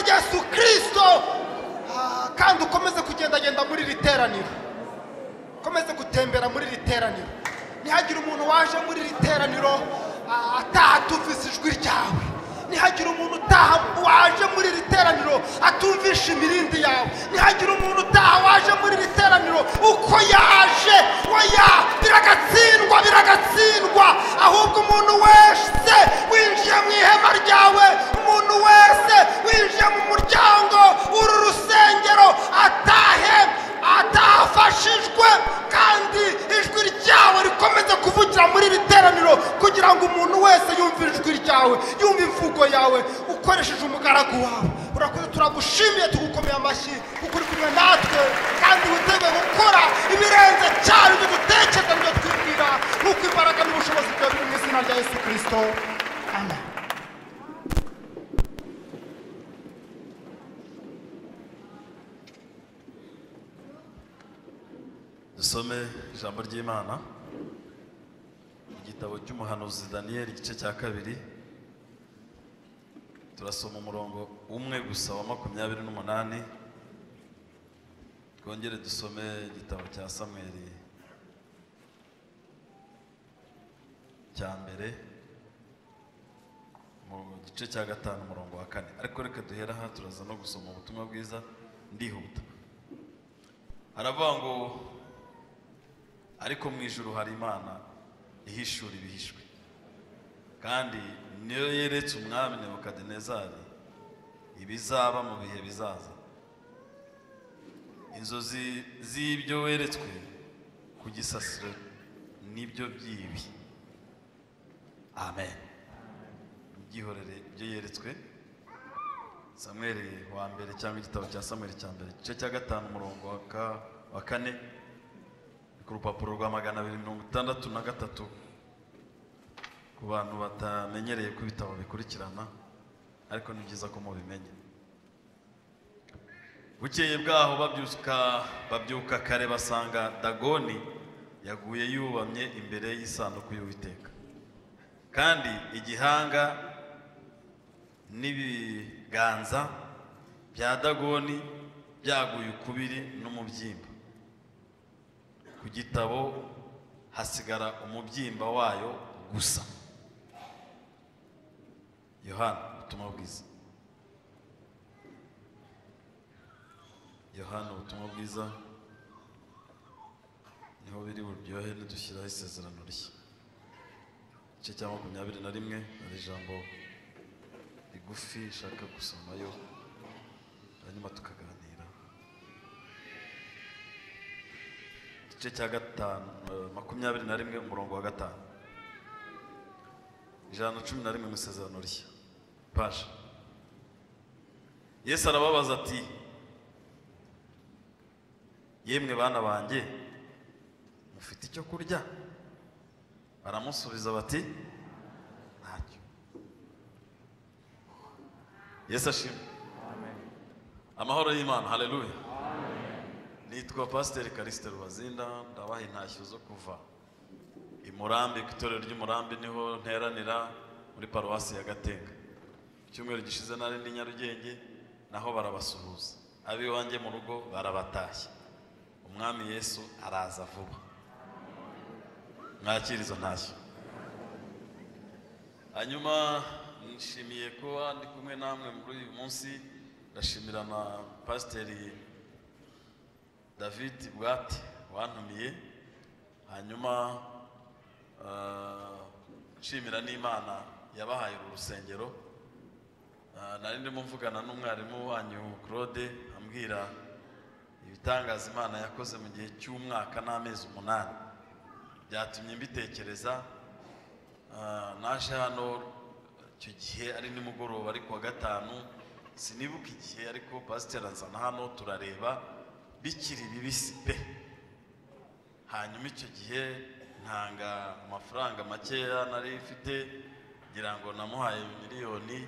Yesu Kristo. Kandi ukomeze kugendagenda muri iri teraniro, ukomeze gutembera muri iri teraniro. Ntihagire umuntu waje muri iri teraniro ataha atumvise ijwi ryawe. Ntihagire umuntu utaha waje muri iri teraniro atumvisha imirindi yawe. Ntihagire umuntu utaha waje muri iri teraniro uko yaje, oya, biragatsindwa, biragatsindwa. Ahubwo umuntu wese winjiye mu ihema ryawe, umuntu wese winjiye mu muryango uru rusengero atahe atafashijwe, kandi ijwi ryawe rikomeze kuvugira muri iri teraniro. teraniro kugira ngo umuntu wese yumve ijwi ryawe, yumve imvugo yawe ukoresheje umugaragu wawe. Urakoze, turagushimiye, tugukomeye amashyi kuko uri kumwe natwe kandi witeguye gukora ibirenze cyane ibyo dutekereza n'ibyo twibwira, nk'uko imbaraga n'ubushobozi byawe biri mu izina rya Yesu Kristo. Amen. Dusome ijambo ry'Imana igitabo cy'umuhanuzi Daniel igice cya 2, turasoma umurongo umwe gusa wa 28. Twongere dusome igitabo cya Samweli cya mbere mu gice cya 5 umurongo wa 4. Ariko reka duhera aha, turaza no gusoma ubutumwa bwiza ndihuta. Haravuga ngo ariko mu ijuru hari Imana ihishura ibihishwe, kandi niyo yeretse umwami Nebukadinezari ibizaba mu bihe bizaza. Inzozi z'ibyo weretswe ku gisasiro nibyo byibi. Amen. Byihorere ibyo yeretswe. Samweli wa mbere cyangwa igitabo cya Samweli cya mbere igice cya 5 umurongo wa 4, ku rupapuro rwa 263 ku bantu batamenyereye ko ibitabo bikurikirana, ariko ni byiza ko mubimenye. Bukeye bwaho babyuka kare basanga Dagoni yaguye yubamye imbere y'isanduku y'Uwiteka, kandi igihanga n'ibiganza bya Dagoni byaguye ukubiri n'umubyimba. Ku gitabo hasigara umubyimba wayo gusa. Yohana ubutumwa bwiza. Yohana ubutumwa bwiza niho biri buryohe nidushyiraho isezerano rishya. Igice cya 21 hari ijambo rigufi nshaka gusomayo hanyuma tukaganira. Igice cya 5 21 umurongo wa 5, 111 mu isezerano rishya paje. Yesu arababaza ati yemwe bana banjye mufite icyo kurya? Baramusubiza bati ntacyo. Yesu ashimwe. Amahoro y'Imana. Haleluya. Nitwa Pasiteri Callixte Rubazinda, ndabaha intashyo zo kuva i Murambi, ku itorero ry'Umurambi niho nteranira muri paruwasi ya Gatenga. Icyumweru gishize nari ndi Nyarugenge, naho barabasuhuza. Abiwanjye mu rugo barabatashye. Umwami Yesu araza vuba. Mwakira izo ntashyo. Hanyuma nishimiye kuba ndi kumwe namwe muri uyu munsi. Ndashimira na Pasiteri David Bwate wantumiye, hanyuma nshimira n'Imana yabahaye uru rusengero. Nari ndimo mvugana n'umwarimu wanyu Claude, ambwira ibitangaza Imana yakoze mu gihe cy'umwaka n'amezi 8. Byatumye mbitekereza. Naje hano icyo gihe ari nimugoroba, ari kuwa 5, sinibuka igihe, ariko pasiteri anzana hano turareba bikiri bibisi pe. Hanyuma icyo gihe ntanga amafaranga makeya nari mfite, ngira ngo namuhaye miliyoni.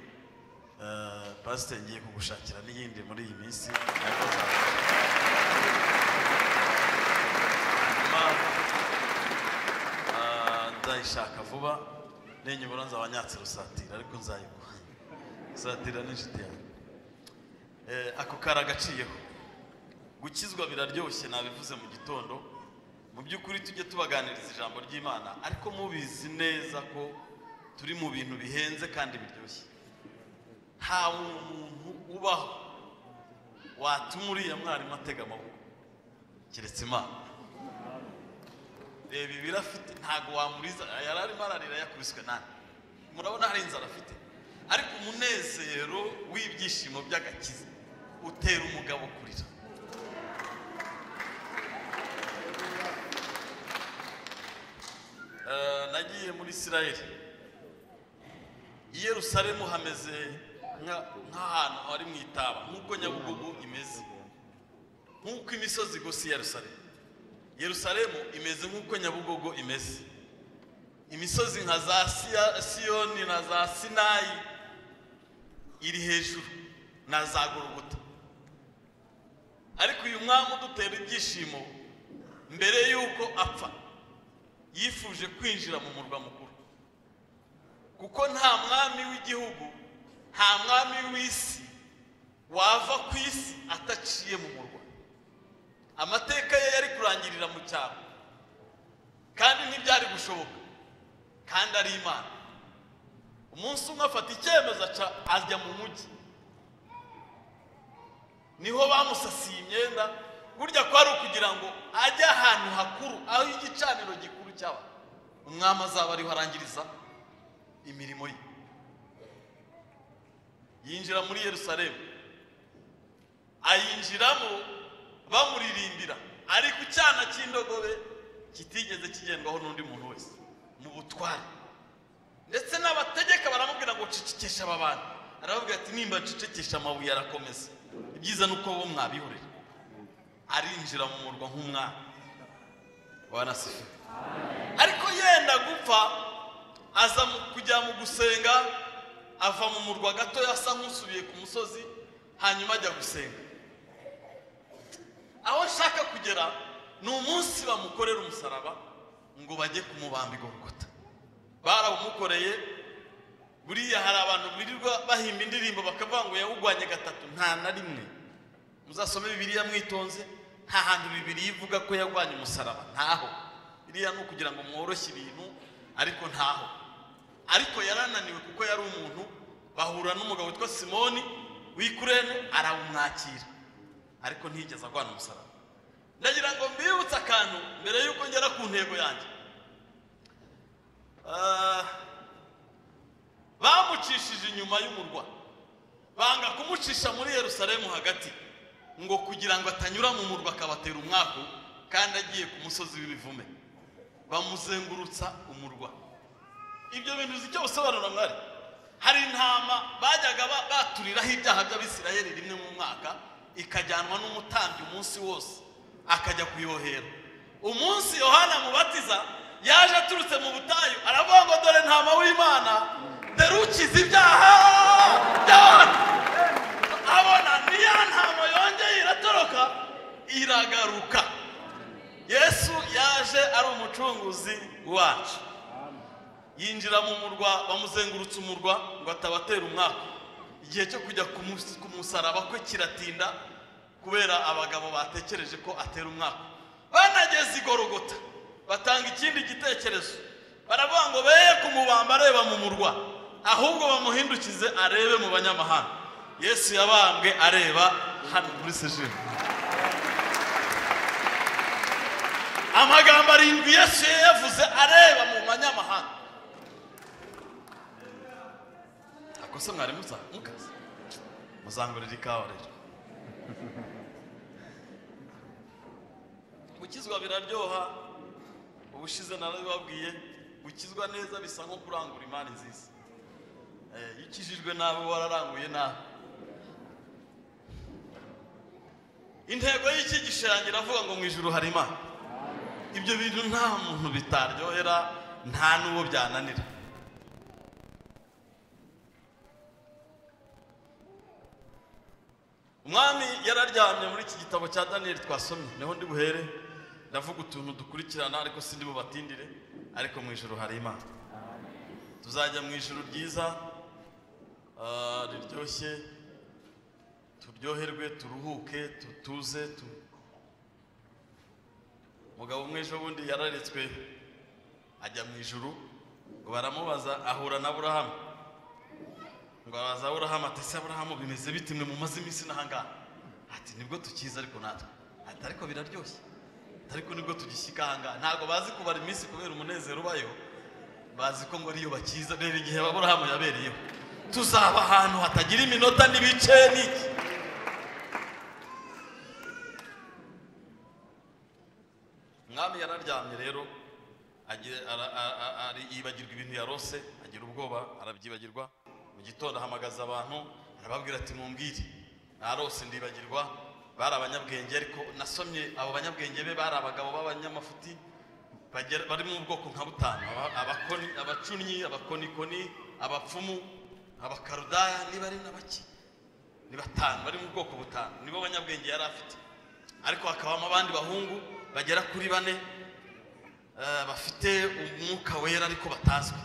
Pasiteri ngiye kugushakira n'iyindi muri iyi minsi. Nzayishaka vuba, ninyibura nzaba nyatse Rusatira, ariko nzayiguha. Rusatira n'inshuti yanjye. Ako karagaciyeho. Gukizwa biraryoshye, nabivuze mu gitondo. Mu by'ukuri tujye tubaganiriza ijambo ry'Imana, ariko mubizi neza ko turi mu bintu bihenze kandi biryoshye. Nta muntu ubaho watuma uriya mwarimu atega amaboko keretse Imana. Reba ibiro afite, ntago wamuriza, yari arimo ararira yakubiswe nani. Murabona hari inzara afite, ariko umunezero w'ibyishimo by'agakiza utera umugabo kurira. Nagiye muri Isirayeli. I Yerusalemu hameze nk'ahantu hari mu itaba, nk'uko Nyabugogo imeze, nk'uko imisozi igose i Yerusalemu. Yerusalemu imeze nk'uko Nyabugogo imeze. Imisozi nka za Siyoni na za Sinayi iri hejuru na za Golgota. Ariko uyu mwami udutera ibyishimo, mbere y'uko apfa yifuje kwinjira mu murwa mukuru, kuko nta mwami w'igihugu, nta mwami w'isi wava ku isi ataciye mu murwa. Amateka ye yari kurangirira mu cyaro, kandi ntibyari gushoboka, kandi ari Imana. Umunsi umwe afata icyemezo aca ajya mu mujyi, niho bamusasiye imyenda. Burya kwari ukugira ngo ajye ahantu hakuru, aho igicaniro gikuru cyaba, umwami azaba ariho arangiriza imirimo ye. Yinjira muri Yerusalemu, ayinjiramo bamuririmbira, ari ku cyana cy'indogobe kitigeze kigendwaho n'undi muntu wese mu butware. Ndetse n'abategeka baramubwira ngo cecekesha aba bantu. Arababwira ati nimba ncecekesha amabuye arakomeza, ibyiza ni uko bo mwabihorera. Arinjira mu murwa nk'umwami. Bwana asifiwe. Ariko yenda gupfa, aza kujya mu gusenga, ava mu murwa gato asa nk'usubiye ku musozi, hanyuma ajya gusenga. Aho nshaka kugera ni umunsi bamukorera umusaraba ngo bajye kumubamba i Golgota. Barawumukoreye. Buriya hari abantu birirwa bahimba indirimbo bakavuga ngo yawugwanye gatatu. Nta na rimwe. Muzasome Bibiliya mwitonze, nta hantu Bibiliya ivuga ko yagwanye umusaraba, ntaho. Biriya ni ukugira ngo mworoshye ibintu, ariko ntaho. Ariko yarananiwe kuko yari umuntu. Bahura n'umugabo witwa Simoni w'i Kurene, arawumwakira, ariko ntiyigeze agwana umusaraba. Ndagira ngo mbibutse akantu mbere y'uko ngera ku ntego yanjye. Bamucishije inyuma y'umurwa, banga kumucisha muri Yerusalemu hagati, ngo kugira ngo atanyura mu murwa akabatera umwaku, kandi agiye ku musozi w'ibivume. Bamuzengurutsa umurwa. Ibyo bintu uzi icyo bisobanura mwari? Hari intama bajyaga baturiraho ibyaha by'Abisirayeli rimwe mu mwaka, ikajyanwa n'umutambyi umunsi wose akajya kuyohera. Umunsi Yohana Mubatiza yaje aturutse mu butayu, aravuga ngo dore ntama w'Imana, dore ukiza ibyaha by'abantu. Abona niya ntama yongeye iratoroka iragaruka. Yesu yaje ari umucunguzi wacu. Yinjira mu murwa, bamuzengurutsa umurwa ngo atabatera umwaka. Igihe cyo kujya ku musaraba kwe kiratinda, kubera abagabo batekereje ko atera umwaka. Banageze i Golgota batanga ikindi gitekerezo, baravuga ngo beye kumubamba areba mu murwa, ahubwo bamuhindukize arebe mu banyamahanga. Yesu yabambwe areba hano muri Sejeri. Amagambo arindwi Yesu yavuze areba mu banyamahanga. Akose mwari mukazi muzangurira ikawa rero. Gukizwa biraryoha. Ubushize narabibabwiye, gukizwa neza bisa nko kurangura imari nziza. Iyo ukijijwe nabi wararanguye nabi. Intego y'icyigisho yanjye iravuga ngo mu ijuru hari Imana. Ibyo bintu nta muntu bitaryohera, nta n'uwo byananira. Umwami yararyamye. Muri iki gitabo cya Daniyeli twasomye, niho ndi buhere, ndavuga utuntu dukurikirana, ariko sindi bubatindire. Ariko mu ijuru hari Imana. Tuzajya mu ijuru ryiza riryoshye, turyoherwe, turuhuke, tutuze. Umugabo umwe ejo bundi yararetswe ajya mu ijuru, ngo baramubaza, ahura na Aburahamu, ngo abaza Aburahamu ati ese Aburahamu bimeze bite mwe mumaze iminsi n'ahangaha? Ati nibwo tukiza ariko natwe. Ati ariko biraryoshye, ariko nibwo tugishyika ahangaha. Ntabwo bazi kubara iminsi kubera umunezero ubayo, bazi ko ngo ariyo bakiza. Reba igihe Aburahamu yabereyeho, tuzaba ahantu hatagira iminota n'ibice n'iki. Umwami yararyamye rero, Yibagirwa ibintu yarose, agira ubwoba arabyibagirwa. Mu gitondo ahamagaza abantu arababwira ati mumbwire, narose ndibagirwa. Bari abanyabwenge, ariko nasomye abo banyabwenge be bari abagabo b'abanyamafuti bari mu bwoko nka butanu: abakoni, abacunnyi, abakonikoni, abapfumu, abakarudaya, niba ari n'abaki, ni batanu, bari mu bwoko butanu, nibo banyabwenge yari afite. Ariko hakabamo abandi bahungu bagera kuri 4 bafite umwuka wera ariko batazwi.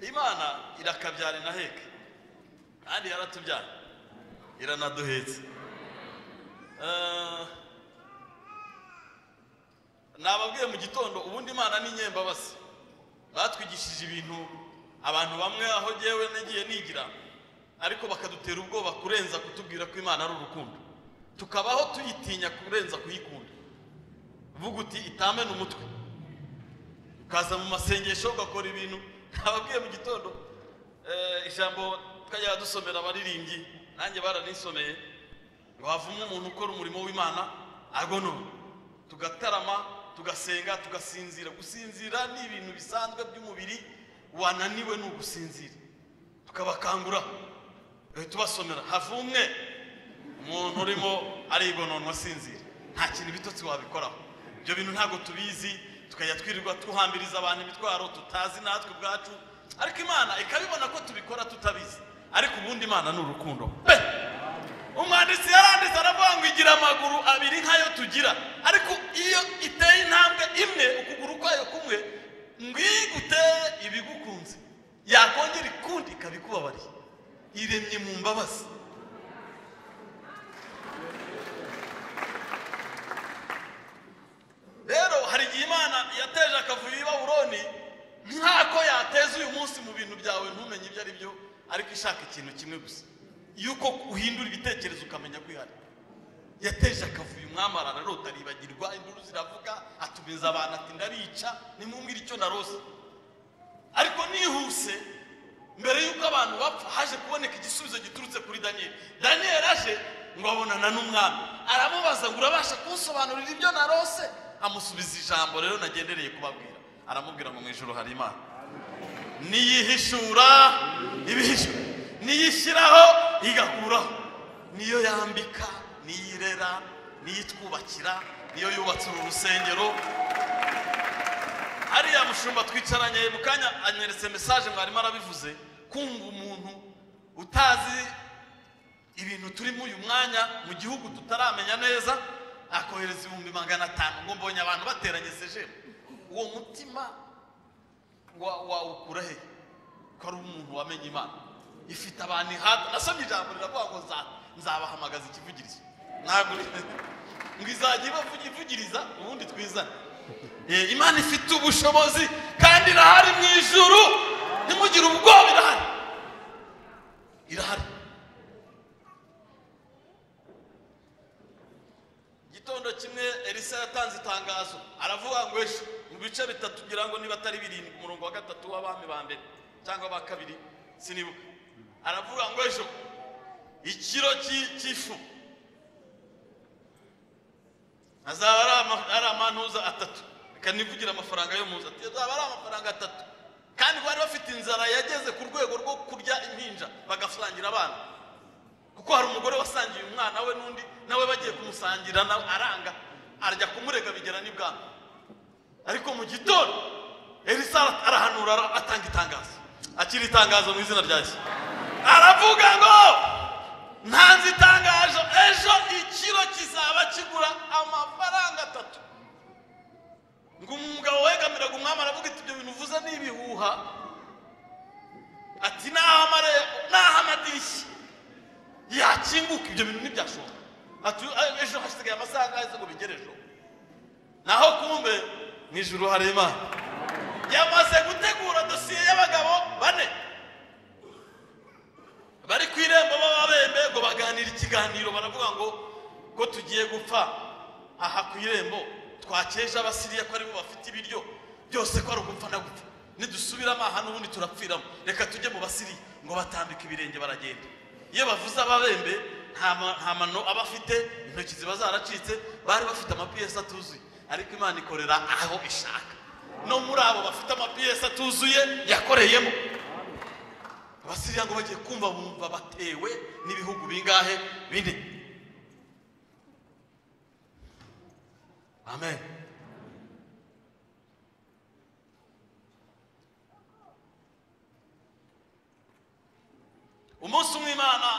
Imana irakabyara inaheka, kandi yaratubyara iranaduhetse. Nababwiye mu gitondo, ubundi Imana ni nyembabazi. Batwigishije ibintu abantu bamwe aho jyewe nagiye nigira, ariko bakadutera ubwoba kurenza kutubwira ko Imana ari urukundo, tukabaho tuyitinya kurenza kuyikunda. Uvuga uti itamena umutwe, ukaza mu masengesho ugakora ibintu. Nababwiye mu gitondo ijambo twajyaga dusomera abaririmbyi, nanjye baranisomeye, ngo havumwe umuntu ukora umurimo w'Imana agonona. Tugatarama, tugasenga, tugasinzira. Gusinzira ni ibintu bisanzwe by'umubiri, wananiwe ni ugusinzira. Tukabakangura tubasomera havumwe umuntu urimo arigononwa asinzira, nta kintu bitotsi wabikoraho. Ibyo bintu ntabwo tubizi, tukajya twirirwa tuhambiriza abantu imitwaro tutazi natwe ubwacu, ariko Imana ikabibona ko tubikora tutabizi. Ariko ubundi Imana ni urukundo pe. Umwanditsi yaranditse aravuga ngo igira amaguru abiri nkayo tugira, ariko iyo iteye intambwe imwe ukuguru kwayo kumwe ngo iguteye ibigukunze, yakongera ikundi ikabikubabariye. Iremye mu mbabazi. Rero hari igihe Imana yateje akavuyo i Babuloni nk'ako yateza uyu munsi mu bintu byawe ntumenye ibyo ari byo, ariko ishaka ikintu kimwe gusa, yuko uhindura ibitekerezo ukamenya ko ihari. Yateje akavuyo umwami ararota aribagirwa, induru ziravuga, atumiza abantu ati ndabica nimumbwire icyo narose. Ariko nihuse mbere yuko abantu bapfa haje kuboneka igisubizo giturutse kuri Daniel. Daniel aje ngo abonana n'umwami, aramubaza ngo urabasha kunsobanurira ibyo narose? Amusubiza ijambo rero nagendereye kubabwira, aramubwira ngo mu ijuru hari Imana, niyihishura ibihishura, niyishyiraho igakuraho, niyo yambika, niyirera, niyitwubakira, niyo yubatse uru rusengero. Hariya mushumba twicaranye mu kanya anyeretse message, mwarimu arabivuze, kumva umuntu utazi ibintu turimo uyu mwanya mu gihugu tutaramenya neza akohereza 500,000 ngo mbonye abantu bateranye seje. Uwo mutima wawukura he ko ari umuntu wamenye Imana ifite abantu ihata? Nasomye ijambo riravuga ngo nzabahamagaza ikivugirizo, ntabwo ngo izajya ibavugiriza ubundi twizane. Imana ifite ubushobozi kandi irahari mu ijuru, ntimugire ubwoba, irahari, irahari. Gitondo kimwe Elisa yatanze itangazo, aravuga ngo ejo mu bice 3 ngira ngo niba atari 7, umurongo wa 3 w'abami ba mbere cyangwa ba 2 sinibuka, aravuga ngo ejo ikiro cy'ifu azaba ari amantuza 3, reka nivugira amafaranga yo muza, azaba ari amafaranga 3. Kandi bari bafite inzara yageze ku rwego rwo kurya impinja bagasangira abana, kuko hari umugore wasangiye umwana we n'undi nawe bagiye kumusangira nawe aranga, arajya kumurega bigera n'ibwami. Ariko mu gitondo Elisa arahanura, atanga itangazo, akira itangazo mu izina rya Yesu, aravuga ngo ntanze itangazo, ejo ikiro kizaba kigura amafaranga 3. Ngo umugabo wegamiraga umwami aravuga ati ibyo bintu uvuze ni ibihuha, ati naho amadirishya yakinguka ibyo bintu ntibyashoboka, ati ejo hasigaye amasaha angahe ngo bigere ejo? Naho kumbe mu ijuru hari Imana yamaze gutegura dosiye y'abagabo 4 bari ku irembo b'ababembe, ngo baganira ikiganiro, baravuga ngo ko tugiye gupfa aha ku irembo, twakeje abasiriya ko aribo bafite ibiryo byose, ko ari ugupfa na gupfa, nidusubiramo aha n'ubundi turapfiramo, reka tujye mu basiriya. Ngo batambika ibirenge baragenda. Iyo bavuze ababembe nta mano aba afite, intoki ziba zaracitse, bari bafite amapiyesi atuzuye, ariko Imana ikorera aho ishaka. No muri abo bafite amapiyesi atuzuye yakoreyemo. Abasiriya ngo bagiye kumva bumva batewe n'ibihugu bingahe? Bine. Amen. Umunsi umwe Imana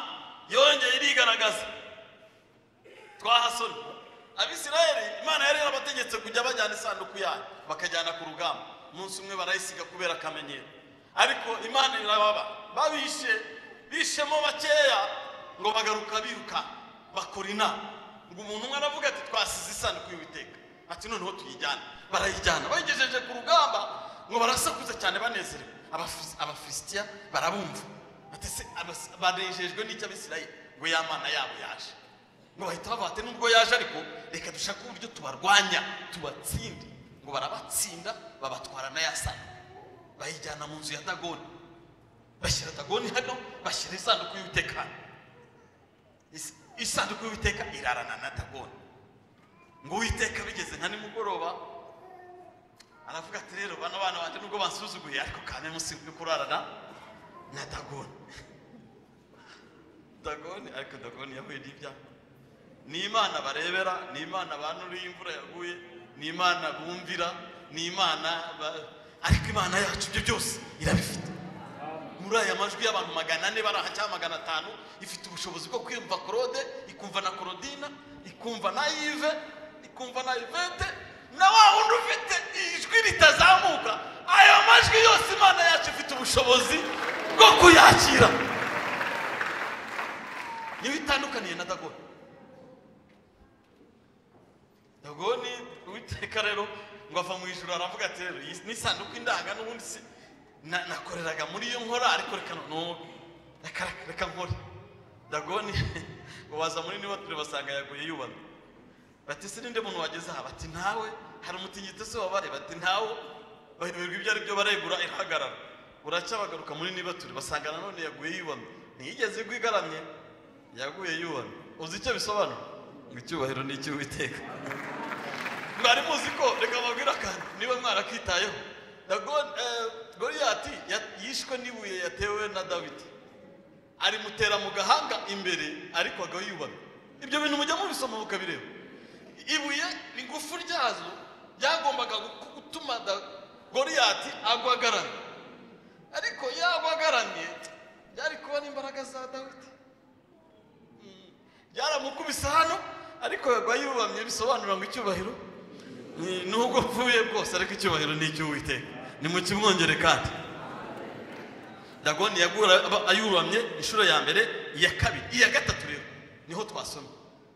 yongeye irigaragaza. Twahasomye Abisirayeli, Imana yari yarabategetse kujya bajyana isanduku yayo bakajyana ku rugamba. Umunsi umwe barayisiga kubera akamenyero, ariko Imana irababa babishe, bishemo bakeya ngo bagaruka biruka bakora inama. Ngo umuntu umwe aravuga ati twasize isanduku y'Uwiteka, ati noneho tuyijyane. Barayijyana, bayigejeje ku rugamba ngo barasakuza cyane banezerewe. Abafilisitiya barabumva, ati se banejejwe n'icyo Abisirayeli ngo ya Mana yabo yaje. Ngo bahita bavuga ati nubwo yaje ariko reka dushake uburyo tubarwanya tubatsinde. Ngo barabatsinda, babatwara na ya sanduku, bayijyana mu nzu ya Dagoni. Bashyira Dagoni hano, bashyira isanduku y'Uwiteka. Isanduku y'Uwiteka irarana na Dagoni. Ngo Uwiteka bigeze nka nimugoroba aravuga ati rero bano bana banje nubwo bansuzuguye ariko kame musi kurarana na Dagoni. Dagoni, ariko Dagoni yahuye n'ibyago. Ni Imana barebera, ni Imana banuriye imvura yaguye, ni Imana bumvira, ni Imana ariko Imana yacu ibyo byose irabifite. Muri aya majwi y'abantu 400 baraha cyangwa 500, ifite ubushobozi bwo kwiyumva Claude, ikumva na Claudina, ikumva na Yves, ikumva na Yvette, na wa wundi ufite ijwi ritazamuka. Ayo majwi yose Imana yacu ifite ubushobozi bwo kuyakira. Niyo itandukaniye na Dagoni. Dagoni Uwiteka rero ngo ava mu ijuru aravuga ati rero iyi ni isanduku indanga n'ubundi si nakoreraga muri iyo nkora, ariko reka no reka nkore. Dagoni ngo baza muri niba turi basanga yaguye yubamye. Bati se ninde muntu wageze aha? Bati ntawe. Hari umutingito se wabaye? Bati ntawe. Bayoberwa ibyo ari byo baregura irahagarara. Buracya bagaruka muri niba turi basanga nanone yaguye yubamye. Ntiyigeze igwa igaramye, yaguye yubamye. Uzi icyo bisobanura? Ngo icyubahiro ni icy'Uwiteka. Mwari muzi ko, reka mbabwire akantu niba mwarakitayeho. Goliyati yishwe n'ibuye yatewe na Dawidi, arimutera mu gahanga imbere ariko agwa yubamye. Ibyo bintu mujya mubisoma mukabireba. Ibuye ingufu ryazo byagombaga gutuma Goliyati agwa agaramye, ariko yagwa agaramye byari kuba n'imbaraga za Dawidi. Byaramukubise hano ariko yagwa yubamye, bisobanura ngo icyubahiro nubwo mpfuye bwose ariko icyubahiro ni icy'Uwiteka. Ni mu kimwongere kandi. Dagoni ayuramye inshuro ya mbere, iya kabiri, iya gatatu rero niho twasomye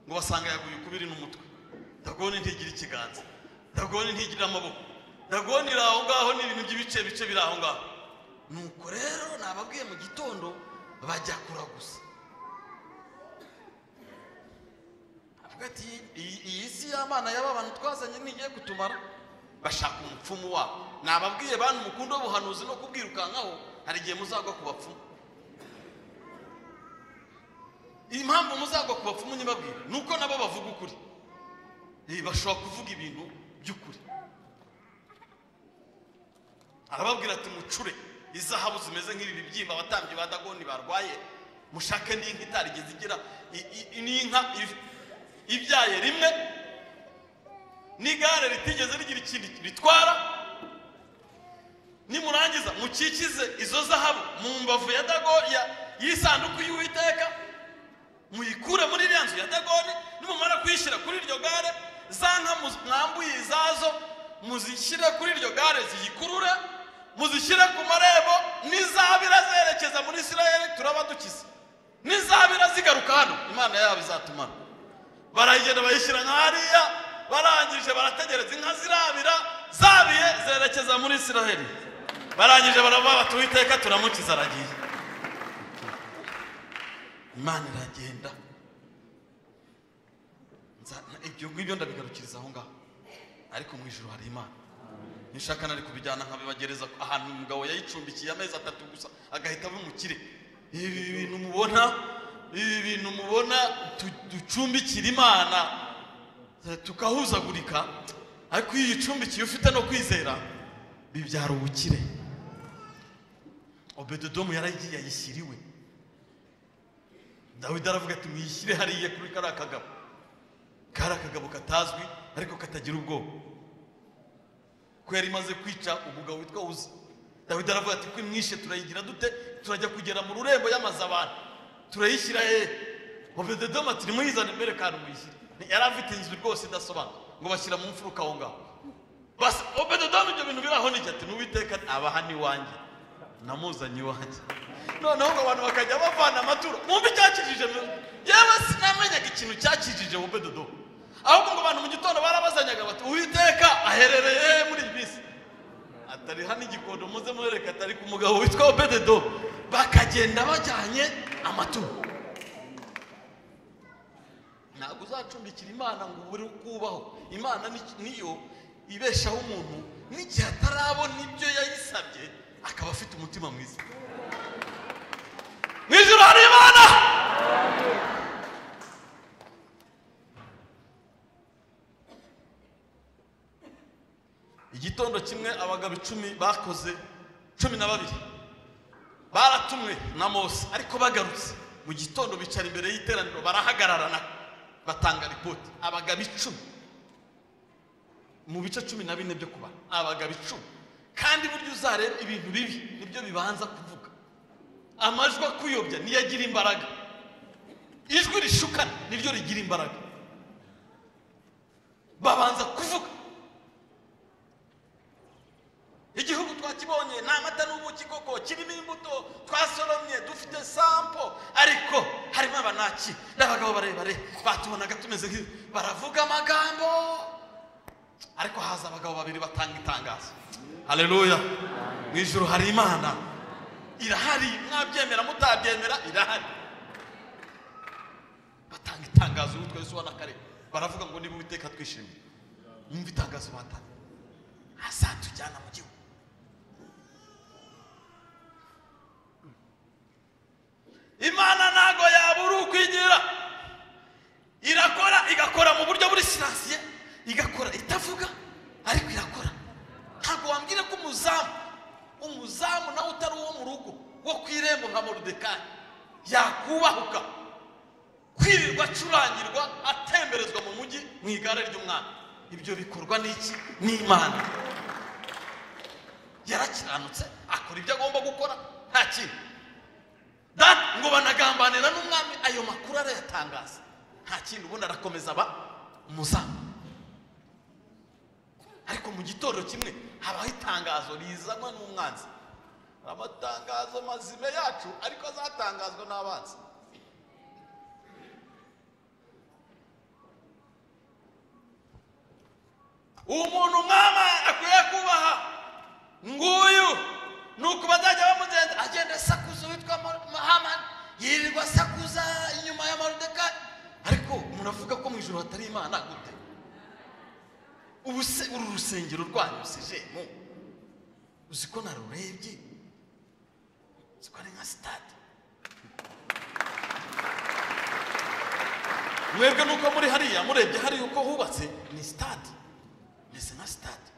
ngo basanga yaguye ukubiri n'umutwe. Dagoni ntigira ikiganza, Dagoni ntigira amaboko, Dagoni iri aho ngaho n'ibintu by'ibice bice biri aho ngaho. Nuko rero nababwiye mu gitondo bajya kuraguza. Avuga ati iyi si y'Imana y'aba bantu twazanye ntigiye kutumara. Bashaka umupfumu wabo. Nababwiye bantu mukunda ubuhanuzi no kubwirukankaho, hari igihe muzagwa ku bapfumu. Impamvu muzagwa ku bapfumu nyibabwira nuko nabo bavuga ukuri. Bashobora kuvuga ibintu by'ukuri. Arababwira ati mucure izahabu zimeze nk'ibi bibyimba abatambyi ba Dagoni barwaye, mushake n'inka itarigeze igira n'inka ibyaye rimwe, n'igare ritigeze rigira ikindi ritwara. Nimurangiza mukikize izo zahabu mu mbavu ya Dagoni y'isanduku y'Uwiteka, muyikure muri iriya nzu ya Dagoni. Nimumara kuyishyira kuri iryo gare, za nka mwambuye izazo muzishyire kuri iryo gare ziyikurure, muzishyire ku marembo. Nizabira zerekeza muri Isirayeli turaba dukize, nizabira zigaruka hano Imana yabo izatumara. Barayigenda bayishyira nka hariya, barangije barategereza inka zirabira, zabiye zerekeza muri Isirayeli. Barangije baravuga bati Uwiteka turamukiza aragiye. Imana iragenda. Ibyo ngibyo ndabigarukiriza aho ngaho, ariko mu ijuru hari Imana. Nishaka nari kubijyana nkabibagereza ahantu umugabo yayicumbikiye amezi 3 gusa agahita aba umukire. Ibi bintu mubona, ibi bintu mubona ducumbikira Imana tukahuzagurika, ariko iyo uyicumbikiye ufite no kwizera bibyara ubukire. Obededomu yaragiye ayishyiriwe. Dawidi aravuga ati muyishyire hariya kuri kariya kagabo, kari akagabo katazwi ariko katagira ubwoba, ko yari imaze kwica umugabo witwa Uza. Dawidi aravuga ati kwimwishe turayigira dute? Turajya kugera mu rurembo y'amazu abantu, turayishyira hehe? Obededomu ati nimuyizane mbere kandi muyishyire. Yari afite inzu rwose idasobanutse, ngo bashyira mu mfuruka aho ngaho. Basi Obededomu ibyo bintu biraho nijya ati n'Uwiteka abaha n'iwanjye, namuzanye iwanjye. Noneho ngo abantu bakajya bavana amaturo. Mwumve icyakijije, yewe sinamenyaga ikintu cyakijije Obededomu, ahubwo ngo abantu mu gitondo barabazanyaga bati Uwiteka aherereye muri iyi minsi, atari hano igikondo muze mwereka, atari ku mugabo witwa Obededomu. Bakagenda bajyanye amaturo. Ntabwo uzacumbikira Imana ngo ubure kubaho. Imana niyo ibeshaho umuntu n'igihe atarabona ibyo yayisabye, akaba afite umutima mwiza. Mu ijuru hari Imana. Igitondo kimwe abagabo 10 bakoze 12 baratumwe na Mose, ariko bagarutse mu gitondo bicara imbere y'iteraniro barahagararana batanga ripoti. Abagabo 10 mu bice 14 byo kuba abagabo 10. Kandi buryo uzareba ibintu bibi nibyo bibanza kuvuga. Amajwi akuyobya niyo agira imbaraga, ijwi rishukana niryo rigira imbaraga. Babanza kuvuga igihugu twakibonye nta mata n'ubuki koko, kirimo imbuto twasoromye, dufite sampo, ariko harimo abanaki n'abagabo barebare batubonaga tumeze nk'ibi. Baravuga amagambo, ariko haza abagabo babiri batanga itangazo. Haleluya! Mu ijuru hari Imana, irahari, mwabyemera mutabyemera irahari. Batanga itangazo witwa Yosuwa na Kalebu, baravuga ngo niba Uwiteka twishimiye. Mwumva itangazo batanga, azatujyana mu gihugu. Imana ntago yabura ukwigira, irakora, igakora mu buryo buri siransiye, igakora itavuga ariko irakora. Ntabwo wambwira ko umuzamu nawe utari uwo mu rugo wo ku irembo nka Moridekayi yakubahuka kwirirwa acurangirwa atemberezwa mu mujyi mu igare ry'umwami. Ibyo bikorwa n'iki? N'Imana. Yarakiranutse akora ibyo agomba gukora, nta kintu. Ngo banagambanira n'umwami, ayo makuru arayatangaza, nta kintu. Ubundi arakomeza aba umuzamu. Ariko mu gitondo kimwe habaho itangazo rizanwa n'umwanzi. Amatangazo mazime yacu ariko azatangazwa n'abanzi. Umuntu umwami akwiye kubaha nguyu, nuko bazajya bamugenza agenda asakuza witwa Hamani, yirirwa asakuza inyuma ya Moridekayi. Ariko umuntu avuga ko mu ijuru hatari Imana gute? Ubu se uru rusengero rwanyu sejemu uzi ko narurebye, uzi ko ari nka sitade. Mwebwe nuko muri hariya murebye hariya uko hubatse ni sitade, meze nka sitade.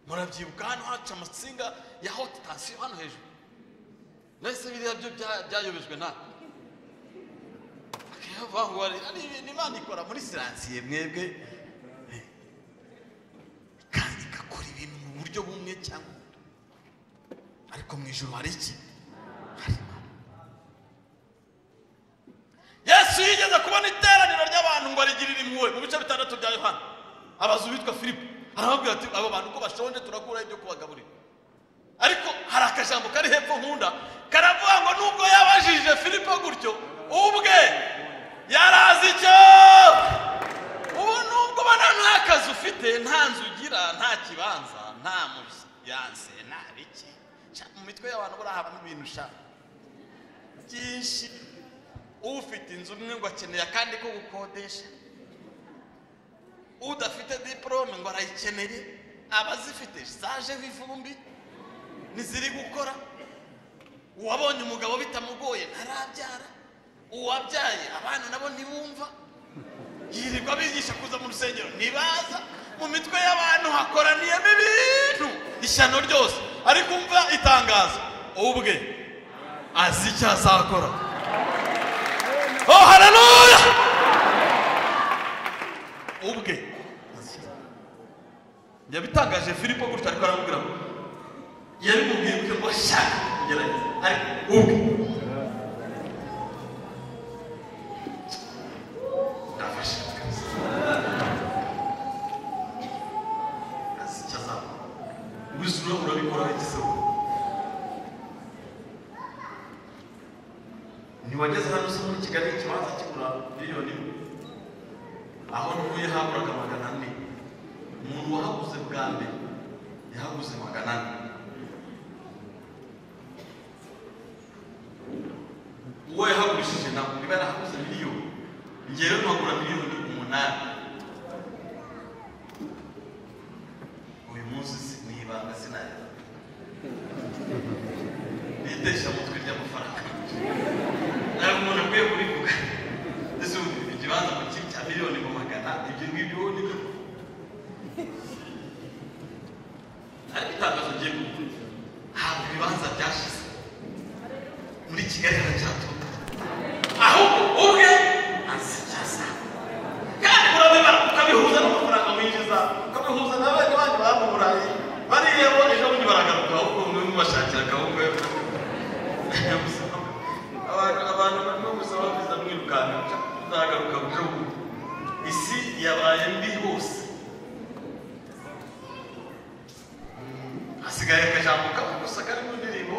Murabyibuka hano haca amatsinga ya haute tension hano hejuru. Nese biriya byo byayobejwe na ari ibintu Imana ikora muri siransiye mwebwe, kandi igakora ibintu mu buryo bumwe cyangwa ariko mu ijuru hari iki? Hari Imana. Yesu yigeze kubona iteraniro ry'abantu ngo arigirire impuhwe mu bice 6 bya Yohana. Abaza uwitwa Filipo arababwira ati abo bantu ko bashonje turakura ibyo kubagaburira. Ariko hari akajambo kari hepfo nkunda karavuga ngo nubwo yabajije Filipo gutyo ubwe yarazi icyo. Ubu nubwo ubona nta kazi ufite, nta nzu ugira, nta kibanza, nta muyanse, nta biki, mu mitwe y'abantu buriya ibintu ushaka byinshi. Ufite inzu imwe ngo akeneye akandi ko gukodesha, udafite diporome ngo arayikeneye, abazifite zajeho ivumbi ntiziri gukora, uwabonye umugabo bitamugoye ntarabyara, uwabyaye abana nabo ntibumva, yirirwa bigisha kuza mu rusengero ntibaza. Mu mitwe y'abantu hakoraniyemo ibintu ishyano ryose, ariko umva itangazo, ubwe azi icyo azakora. Oh, haleluya! Ubwe yabitangaje Filipo gutya, ariko aramubwira ngo yabimubwiye ngo ashaka kugerageza, ariko ubwe ndafashe azi icyo azakora. Ubuzima urabikora igisebo. Ntiwageze hano se muri Kigali ikibanza kigura miliyoni 1, aho ntuye haguraga 400. Umuntu wahaguze bwa mbere yahaguze 400. Uwo yahagurishije nawe niba yarahaguze miliyoni, njyewe mpagura miliyoni 8. Uyu munsi ni ibanga sinaya nitesha mutwe ry'amafaranga. Ntabwo umuntu akwiye kubivuga. Ese ikibanza mu cya miliyoni 100, ibyo ngibyo ni byo. Ariko itangazo ngiye kuvuga, ntabwo ibibanza byashize muri Kigali haracyatura, ahubwo ubwe azi icyo azakora. Kandi urabibara ukabihuza n'amafaranga winjiza, ukabihuza na bene banyu baba mu Burayi bariya bo ejo bundi baragaruka, ahubwo mwe mubashakira akaboko. Abantu barimo gusaba viza mwirukanka, uzagaruka ejo bundi. Isi yabaye mbi hose. Hasigaye akajambo kamwe gusa kari mu ndirimbo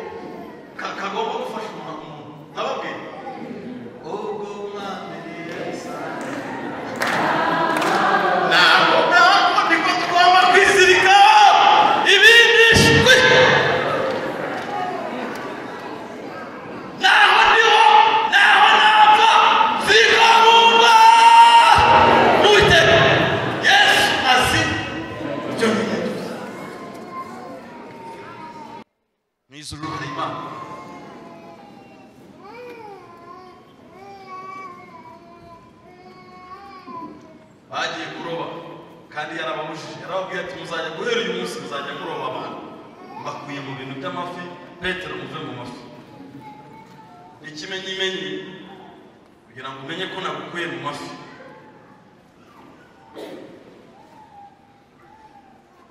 kagomba gufasha umuntu. Nababwiye ubwo umwami Yesu ntabwo niko tugomba kwizirika ibindi shwi. Naho ndiho, naho napfa, zikabumba n'Uwiteka. Yesu azi ibyo bintu. Mu ijuru hari Imana. Bagiye kuroba kandi yarababujije, yarababwiye ati muzajya guhera uyu munsi muzajya muroba abantu. Mbakuye mu bintu by'amafi, Petero muve mu mafi. Ikimenyimenyi kugira ngo umenye ko nagukuye mu mafi.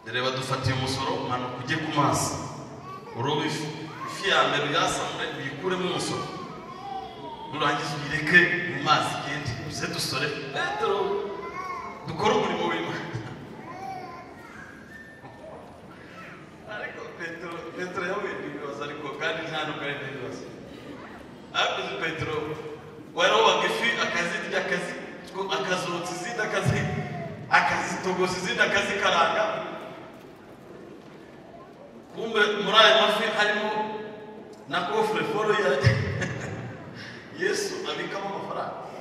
Dore badufatiye umusoro, manuka ujye ku mazi urobe ifi. Ifi ya mbere uyasamure uyikuremo umusoro, nurangiza uyireke mu mazi igende, uze dusore. Petero dukore umurimo w'Imana. Ariko Petero yahuye n'ibibazo, ariko kandi nta nubwo ari n'ibibazo. Ariko Petero warobaga ifi akazirya, akazotsa izindi, akazitogosa izindi, akazikaranga. Kumbe muri ayo mafi harimo na kofureforo ya Yesu abikamo amafaranga.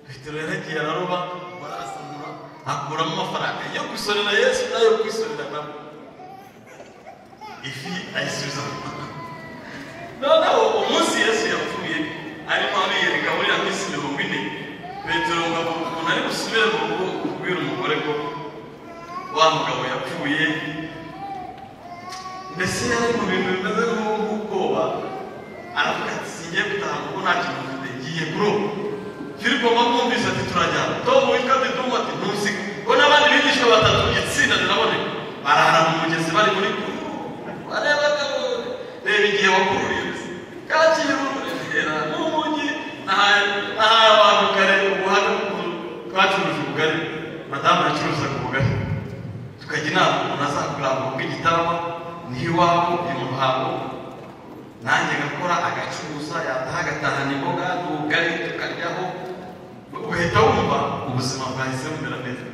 Petero yaragiye araroba, barasamura, akuramo amafaranga yo gusorera Yesu n'ayo kwisorera nabo. Ifi ayisubiza. Noneho umunsi Yesu yapfuye arimo abiyereka muri ya minsi 40, Petero ngo umuntu ari busubire mu rugo kubwira umugore ko wa mugabo yapfuye. Mbese yari mu bintu bimeze nk'ubwoba, aravuga ati singiye gutaha kuko nta kintu mfite, ngiye kuroba. Filipo bamwumvise ati turajyana. Tom witwa Didumu ati ntusige. Ko n'abandi bigishwa batatu itsinda riraboneka, barara mu mugezi bari muri bareba reba igihe wakururiye Kacyiru Remera mu mujyi nahaye abantu kare ubuhamya twacuruje ubugari, madamu yacuruzaga ubugari, tukajya inama umuntu azakuramba bw'igitarama niho iwabo i Ruhango, nanjye ngakora agacuruza, yataha agatahana imboga n'ubugari tukaryaho, ugahita wumva ubuzima bwahise bumera neza.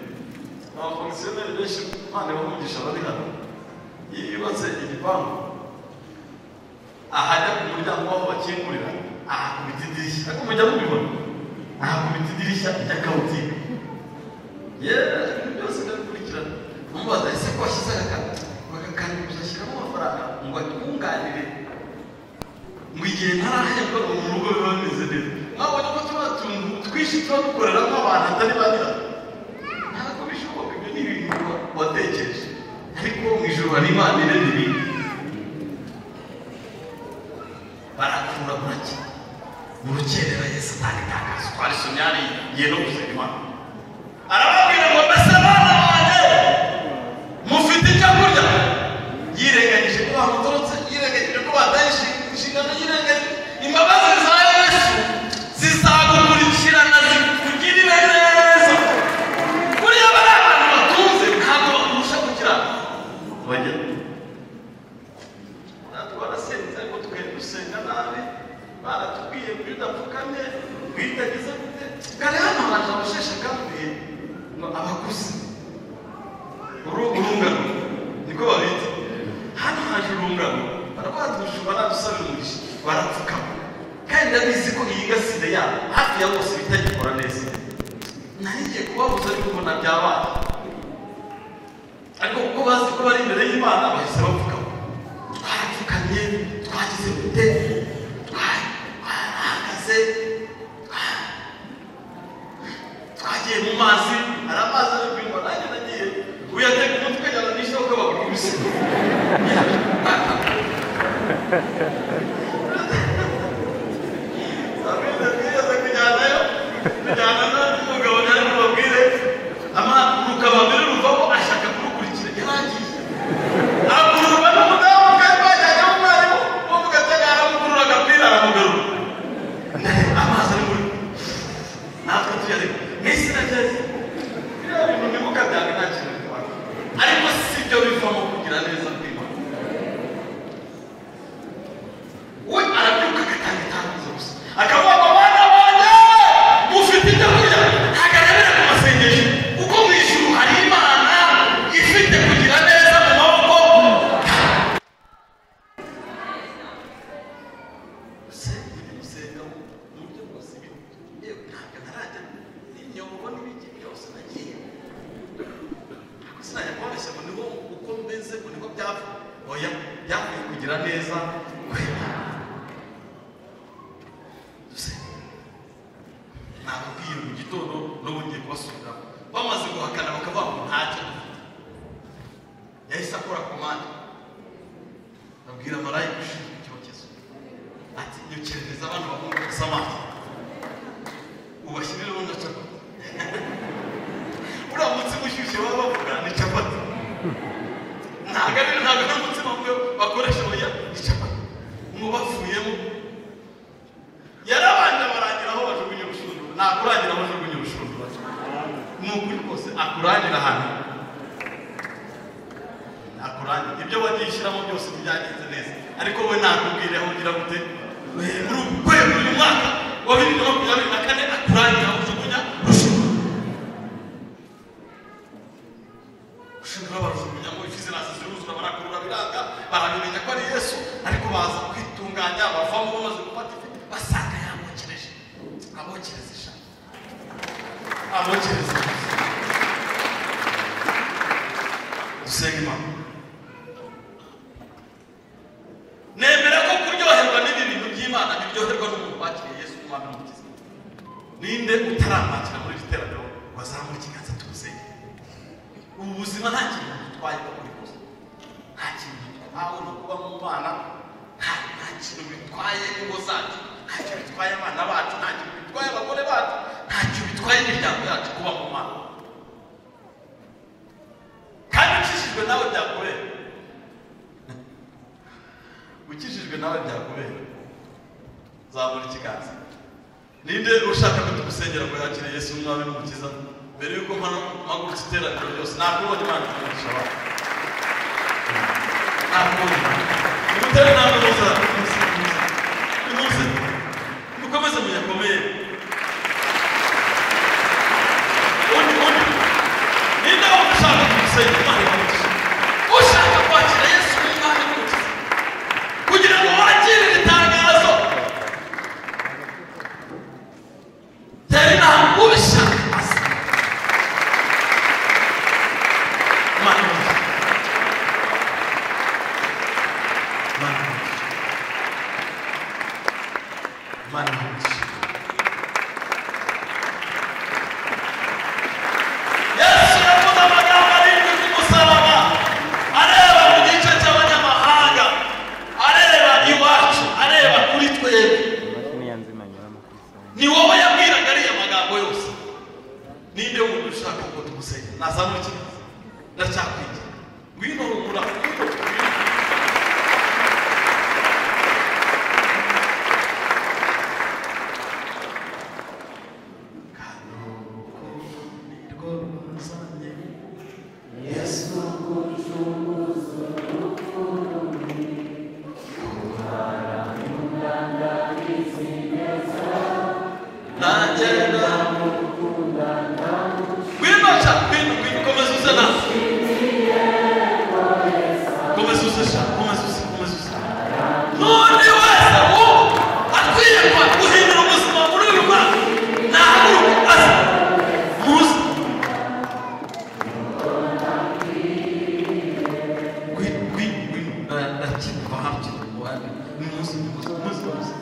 Abafonkisiyoneri benshi Imana ibaha bari hano, iyo yubatse igipangu ahajya ku muryango w'aho bakingurira ahakubita idirishya, ariko mujya mubibona, ahakubita idirishya ry'akabutike. Yeee, ibintu byose ndabikurikirana. Umubaza ese ko washyize agakanda uzashyiramo amafaranga ngo atwunganire, ngo igihe ntarahembwa ngo mu rugo biba bimeze neza. Mwabonye ko tuba utuntu twinshi tuba dukoreramo abantu atari ba nyirazo. Ntabwo bishoboka, ibyo ni ibintu Hari Imana irema ibintu barakura burake mu rukerera Yesu atanga itangazo twarisomye hariya ngiye no gusenga Imana arababwira ngo mbese abana banjye mufite icyo kurya yirengagije ko bamutorotse yirengagije ko bataye inshingano yirengagije imbabazi za Yesu zizagukurikirana zikugirire neza buriya bari abantu batunze ntabwo bakurusha gukiranuka bajya natwe barasenze ariko tukajya dusenga nabi baratubwiye ngo iyo udapfukamye witagize gute kare hano haje abasheshe akanguhe ngo abakuze urungano niko babita hano haje urungano baravuga ati umushumba nadusabira umugisha barapfukama kandi ndabizi ko iyi gaside yabo hafi ya bose bitagikora neza nari ngiye kubabuza ariko mbona byabaye ariko kuko bazi ko bari imbere y'Imana bahise bapfukama twarapfukamye twagize gute twarahagaze twagiye mu mazi hari amazi ari kwimba nanjye nagiye uyatega umutwe njyana n'ishoka bakubise Sabine twigeze kujyanayo tujyana n'umugabo nari mubabwire rukaba mbere ruvamo ashaka kurukurikira yaragiye akururwa n'umudamu kandi bajyanye n'umwarimu wo mu gatega aramukurura agapira aramugarura amazi ari muri natwe tuyareba mbese nageze biriya bintu ntimukabyange nta kintu bitwara ariko si byo bivamo kugira neza kw'Imana we arabyuka agatanga itangazo gusa akavuga ngo bana banjye mufite ibyo kurya ntabwo arebera ku masengesho kuko mu ijuru hari Imana ifite kugira neza mu maboko gusenga mu buryo bwose yewe ntabwo ntarajya n'imyobo n'ibiki byose nagiye ariko sinajya kubabeshya ngo niho uko meze ngo niko byavuye oya byavuye kugira neza kw'Imana nakubwiye mu gitondo n'ubu ngiye kubasubiramo bamaze guhakana bakavuga ngo ntacyo dufite yahise akora komande abwira marayika ushinzwe icyokezo ati nyokerereza abana bahungu gusa amazi ubashyirireho na capati uriya mutsima ushyushye baba bavuga ni capati ntabwo ari umutsima bakoresha oya ni capati mubavuyemo yarabanje barangira aho bajugunya urushundura nakurangira aho bajugunya urushundura ni ukuri kose akurangira ahantu akurangira ibyo wagiye ushyiramo byose ntibyagenze neza ariko we nakubwira aho ugira gute muri uku kwezi uyu mwaka wa 2024 akurangira aho ujugunya urushundura urushundura barujugunyamo ifi ziraza ziruzura barakurura biranga barabimenya ko ari Yesu ariko baza kwitunganya bavamo bamaze gufata ifi basanga yabokereje abokereza sha abokereza dusenga Imana nemera ko kuryoherwa n'ibi bintu by'Imana biryoherwa n'umuntu wakiriye Yesu umwami n'umukiza ninde utaramwakira muri iri teraniro wazamura ikiganza tumusenge ubu buzima nta kintu butwaye kuri kose nta kintu bitwawe no kuba mu bana nta kintu bitwaye ingo zacu ntacyo bitwaye abana bacu ntacyo bitwaye abagore bacu ntacyo bitwaye imiryango yacu kuba mu mana kandi ukijijwe nawe byakubera ukijijwe nawe byakubera zamura ikiganza ninde ushaka ko tugusengera ngo yakire Yesu umwami n'umukiza mbere yuko mpagurutse iteraniro ryose nakubonye Imana ikugisha abantu nakubonye nimutare ntabwo muza nimuze mukomeze muyakomeye undi ninde wumva ushaka kumusengera Imana ikamugisha ushaka kwakira Yesu umwami n'umukiza kugira ngo wakire iri tangazo tera intambwe ubishaka Imana ikamugisha Nimuze, nimuze, nimuze, nimuze.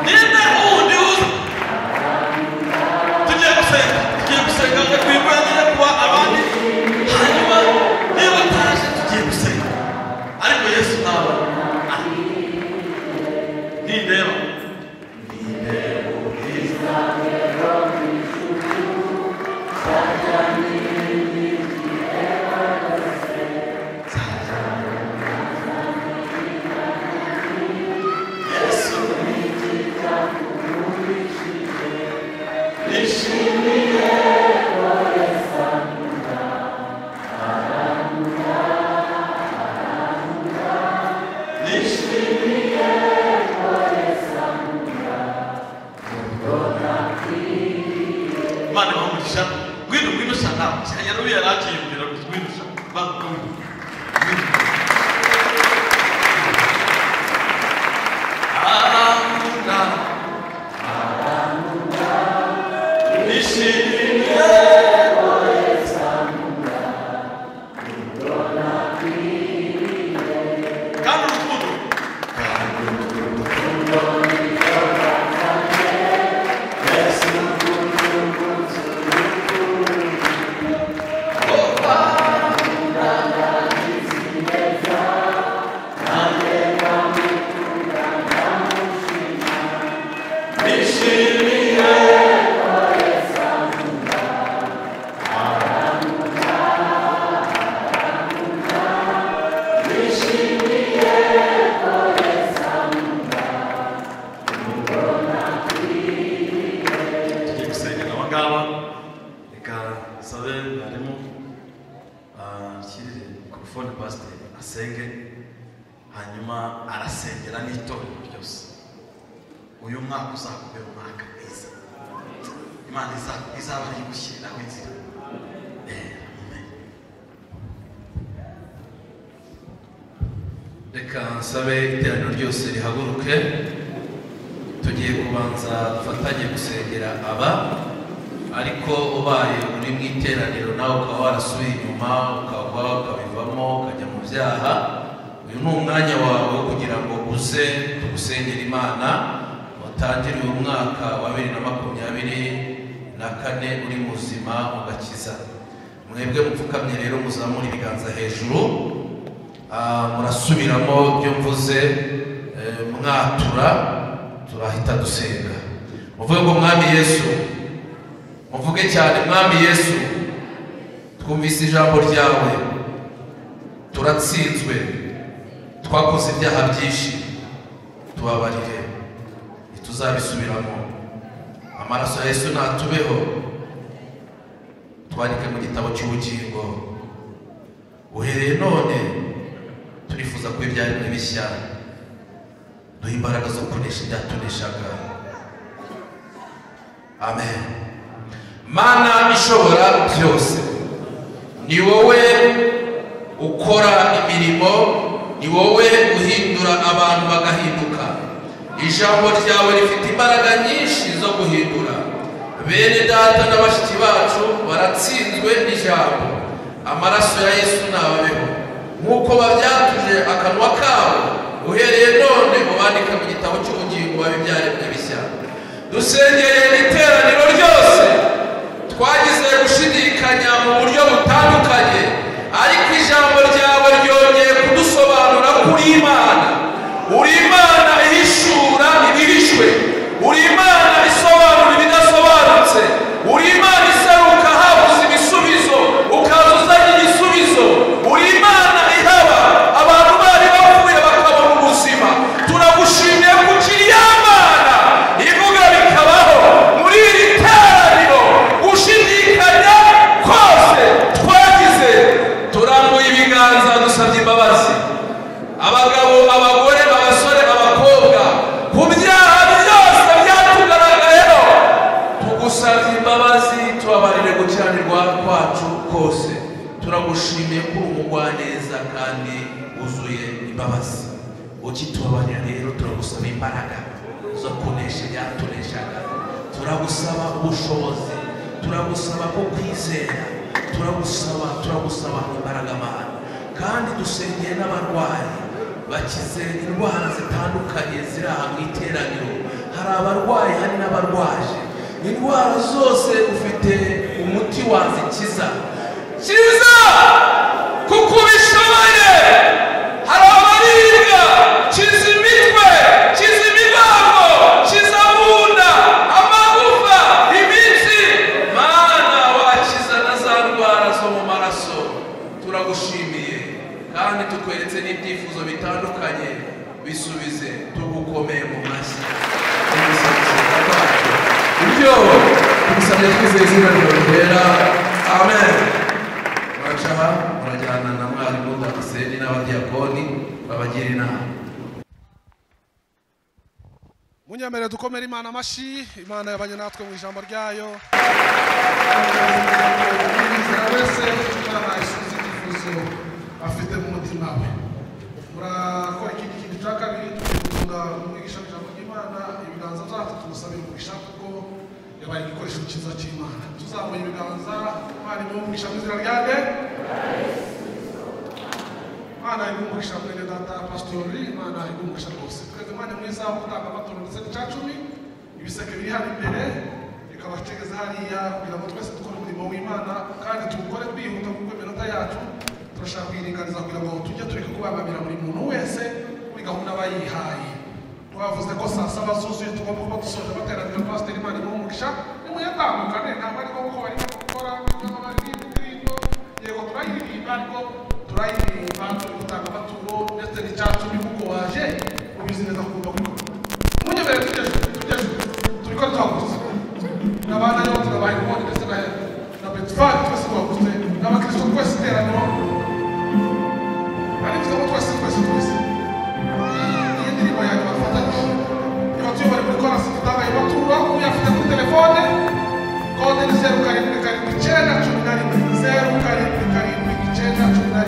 Ninde wundi uza? Tugiye gusenga, tugiye gusenga ngo twirwanyire kuba abandi, hanyuma niba utaje tugiye gusenga. Ariko Yesu nawe nindeba nindeba ubwiza. Yesu nishimiye nishimiye Imana ibahe umugisha. Ngwino, ngwino sha nawe. Yari yarakiyumvira gusa, ngwino sha. Banguka ngwino. Arankunda, nishimiye kandi urukundo nishimiye tugiye gusengera aba ngaba. Reka nsabe mwarimu ashyirire mikorofone pasiteri asenge, hanyuma arasengera n'itorero ryose. Uyu mwaka uzakubera umwaka mwiza, Imana izaba ari gushyiriraho inzira. Amen. Reka nsabe iteraniro ryose rihaguruke. Tugiye kubanza dufatanye gusengera aba, ariko ubaye uri mu iteraniro nawe ukaba warasubiye inyuma, ukagwa, ukabivamo, ukajya mu byaha, uyu ni umwanya wawe wo kugira ngo uze tugusengere Imana, utangire uyu mwaka wa 2024 uri muzima ugakiza. Mwebwe mupfukamye rero muzamura ibiganza hejuru, murasubiramo ibyo mvuze, mwatura, turahita dusenga. Muvuge ngo Mwami Yesu, muvuge cyane, Mwami Yesu, twumvise ijambo ryawe, turatsinzwe, twakoze ibyaha byinshi, tubabarire, ntituzabisubiramo. Amaraso ya Yesu natubeho, twandike mu gitabo cy'ubugingo. Uhereye none turifuza kuba ibyaremwe bishya, duha imbaraga zo kunesha ibyatuneshaga. Amen. Mana ishobora byose, ni wowe ukora imirimo, ni wowe uhindura abantu bagahinduka. Ijambo ryawe rifite imbaraga nyinshi zo guhindura. Bene data na bashiki bacu baratsinzwe n'ijambo. Amaraso ya Yesu nababeho, nk'uko babyatuje akanwa kabo, uhereye none mubandika mu gitabo cy'ubugingo babibyaremwe bishya. Dusengeye iteraniro ryose, twagize gushidikanya mu buryo butandukanye, ariko ijambo ryawe ryongeye kudusobanura kuri Imana. Uri Imana ihishura ibihishwe, uri Imana isobanura ibidasobanutse, uri Imana iseruka habuze ibisubizo ukaza uzanye igisubizo, uri Imana ihaba abantu bari bapfuye bakabona ubuzima. Turagushimiye ko ukiri ya Mana ivuga bikabaho. Muri iri teraniro gushidikanya Turagushimiye ko uri umugwaneza kandi wuzuye imbabazi. Ukitubabarira rero turagusaba imbaraga zo kunesha ibyatuneshaga, turagusaba ubushobozi, turagusaba ko kwizera, turagusaba imbaraga Mana. Kandi dusengeye n'abarwayi, bakize indwara zitandukanye ziri aha mu iteraniro. Hari abarwayi, hari n'abarwaje indwara zose, ufite umuti wazikiza. Kiza kuko ubishoboye. Hari abaribwa, kiza imitwe, kiza imigongo, kiza mu nda, amagufa, imitsi. Mana, wakiza na za ndwara zo mu maraso. Turagushimiye kandi tukweretse n'ibyifuzo bitandukanye, bisubize, tugukomeye mu mashyi. Ibyo tugusabye twizeye izina ryawe ryera, amen. Muracaha murajyana na mwarimu Damascene n'abadiyakoni babagira inama. Munyemere dukomere Imana amashyi. Imana yabanye natwe mu ijambo ryayo. Umwizera wese Imana isubiza icyifuzo afite mu mutima we. Murakora ikindi kintu cya kabiri, tugiye gutunga umwigisha w'ijambo ry'Imana ibiganza byacu, tumusabira umugisha kuko yabaye igikoresho cyiza cy'Imana. Tuzamuye ibiganza, Imana imuhe umugisha mu izina rya nde? Imana iguhe umugisha mwene data pasitori, Imana iguhe umugisha rwose. Tweze umwanya mwiza wo gutanga amaturo ndetse n'icacumi, ibiseke biri hano imbere bikaba tugeze hariya kugira ngo twese dukore umurimo w'Imana kandi tuwukore twihuta, kuko iminota yacu turashaka kuyiringaniza kugira ngo tujye tureka kubangamira buri muntu wese muri gahunda aba yihaye. Twavuze ko saa saba zuzuye tugomba kuba dusoje amateraniro. Pasiteri, Imana imuhe umugisha. Nimuyatambukane, ntabwo ari ngombwa ko barimo gukora cyangwa baririmba indirimbo. Yego turayiririmba, ariko turayiririmba turi gutanga amaturo ndetse n'icacumi, kuko waje ubizi neza ko ugomba kubikora. Munyemerere tujye tubikore tuhagurutse, n'abana yo tunabaha inkoni ndetse na Betifani, twese tuhagurutse n'abakristo twese iteraniro. Ari bivuze ngo twese twese twese. Iyi ndirimbo yanjye bafatanyije, niba tuyobore muri korasi dutanga ayo maturo. Uyafite kuri telefone, kode ni 0 7 7 9 11 0 7 7 9 11.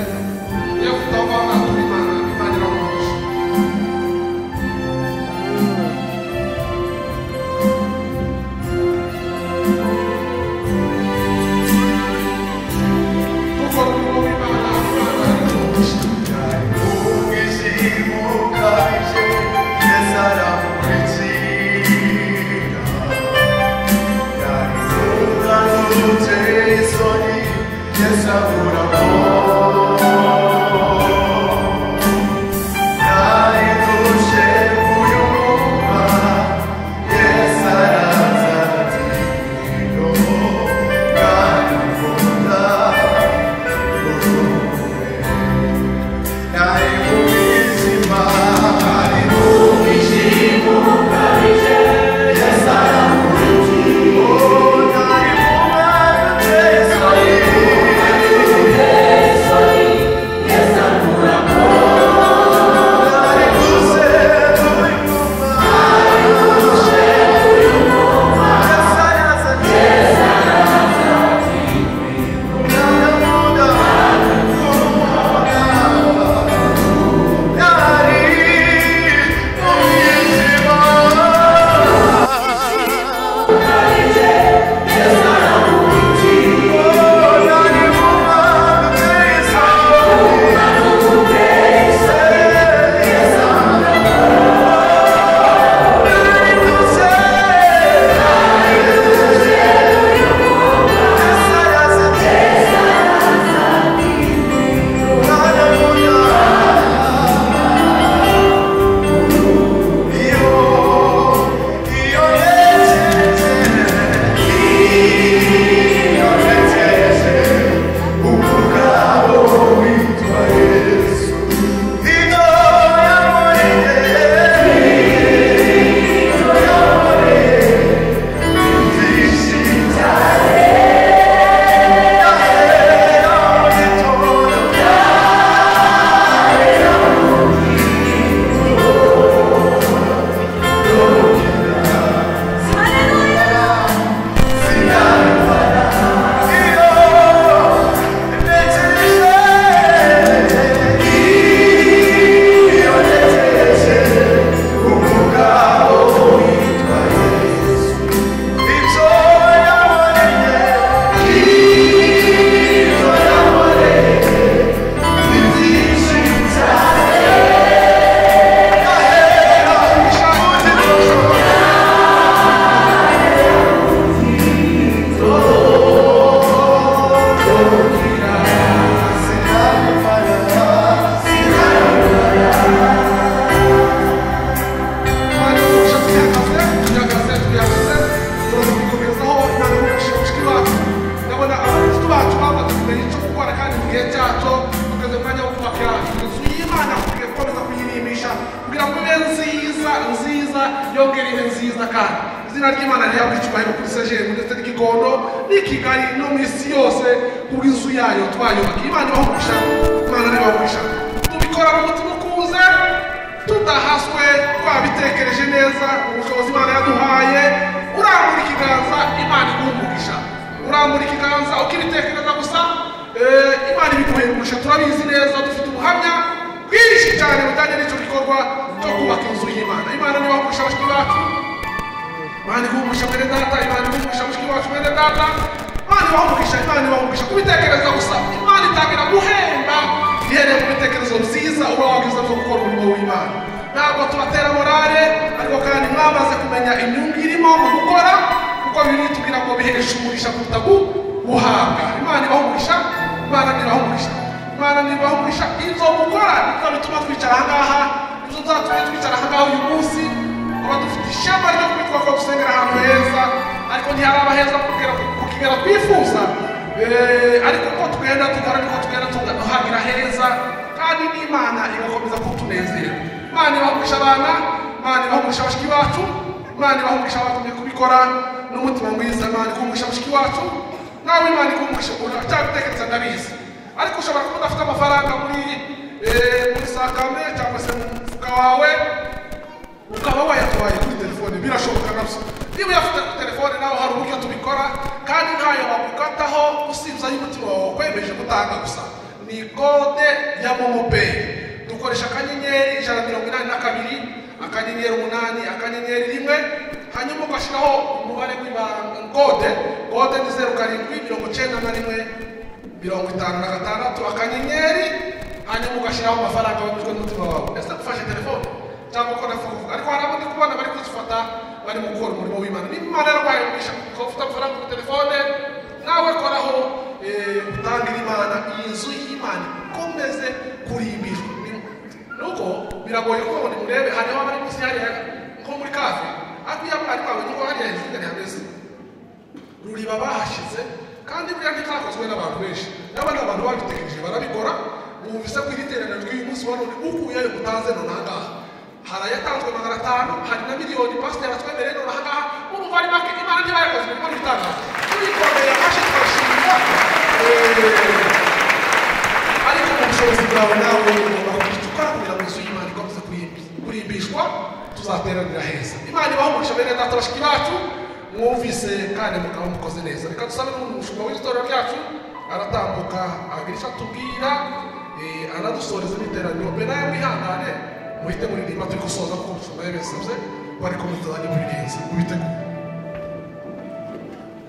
gihe cyacu, tugeze mu mwanya wo kubaka inzu y'Imana, tugiye gukomeza kuyirimbisha kugira ngo ibe nziza nziza, yongere ibe nziza. Kandi izina ry'Imana rihabwe icyubahiro kuri Sejemu ndetse n'Igikondo n'i Kigali no mu isi yose, kubw'inzu yayo twayubaka. Imana ibahe umugisha, Imana ibahe umugisha. Tubikora mu mutima ukuze, tudahaswe, twabitekereje neza, ubushobozi Imana yaduhaye. Urambura ikiganza, Imana iguha umugisha. Urambura ikiganza ukibitekereza gusa, Imana ibiguhera umugisha. Turabizi neza, dufite ubuhamya bwinshi cyane bujyanye n'icyo gikorwa cyo kubaka inzu y'Imana. Imana niba umugisha bashiki bacu, Imana iguha umugisha mwene data, Imana iguha umugisha mushiki wacu mwene data, Imana ibaha umugisha, Imana ibaha umugisha. Kubitekereza gusa, Imana itangira guhemba ihereye mu bitekerezo byiza uba wagize byo gukora umurimo w'Imana. Ntabwo tubatera morale, ariko kandi mwamaze kumenya inyungu irimo mu gukora, kuko Bibiliya itubwira ngo bihesha umugisha kuruta guhabwa. Imana ibaha umugisha, Imana ibaha umugisha, Imana ibaha umugisha. Ibyo gukora nibyo bituma twicara aha ngaha, nibyo byatumye twicara aha ngaha uyu munsi. Kuba dufite ishema ryo kwitwa ko dusengera ahantu heza, ariko ntiharaba heza kugera ku kigero twifuza, ariko uko tugenda tugora niko tugenda tuhagira heza, kandi n'Imana igakomeza kutunezera. Imana ibaha umugisha abana, Imana ibaha umugisha bashiki bacu, Imana ibaha umugisha abatumye kubikora n'umutima mwiza. Imana iguha umugisha mushiki wacu, nawe Imana iguha umugisha. Uracyabitekereza ndabizi, ariko ushobora kuba udafite amafaranga muri sakame cyangwa se mu mufuka wawe, ukaba wayatwaye kuri telefone, birashoboka nabyo. Niba uyafite kuri telefone nawe hari uburyo tubikora, kandi ntayo bagukataho usibye ay'umutima wawe kwemeje gutanga gusa. Ni kode ya MoMo Pay. Dukoresha akanyenyeri 182 akanyenyeri 8 akanyenyeri 1, hanyuma ugashyiraho umubare w'ibanga kode. Kode ni 07 91 56 akanyenyeri, hanyuma ugashyiraho amafaranga wemejwe n'umutima wawe. Ese gufashe telefone cyangwa uko navuga, ariko hari abandi kubona bari kuzifata bari mu gukora umurimo w'Imana. Niba Imana yaraguhaye umugisha ukaba ufite amafaranga kuri telefone, nawe koraho utangira Imana, iyi nzu y'Imana ikomeze kurimbishwa. Nuko biragoye kuko ngo nimurebe hariho abari munsi hariya nko muri kafe, ariko iyo mwarimu abonye ko hariya hejuru ingene hameze, ruriba bahashize, kandi buriya ntibyakozwe n'abantu benshi. N'aba ni abantu babitekereje barabikora. Mwumvise ko iri teraniro ry'uyu munsi wa none ukuye ayo mutanze none aha ngaha, hari ayatanzwe 500, hari na miliyoni pasiteri atwemereye none aha ngaha. Urumva ari make, Imana ntibayakoze imirimo n'ibitangaza. Tuyikomeye amashyi turashimira, ariko mu bushobozi bwawe nawe ugomba kugira icyo ukora kugira ngo inzu y'Imana ikomeze kurimbishwa, tuzateranira heza. Imana ibahe umugisha bene data bashiki bacu, mwumvise kandi mukaba mukoze neza. Reka dusabe n'umushumba w'itorero ryacu aratambuka agira icyo atubwira, anadusoreza n'iteraniro. Mbere nawe mwihangane muhite muririmba, turi gusoza kuko umushumba yabisabye, ariko mutazajya murirenza mubitegure.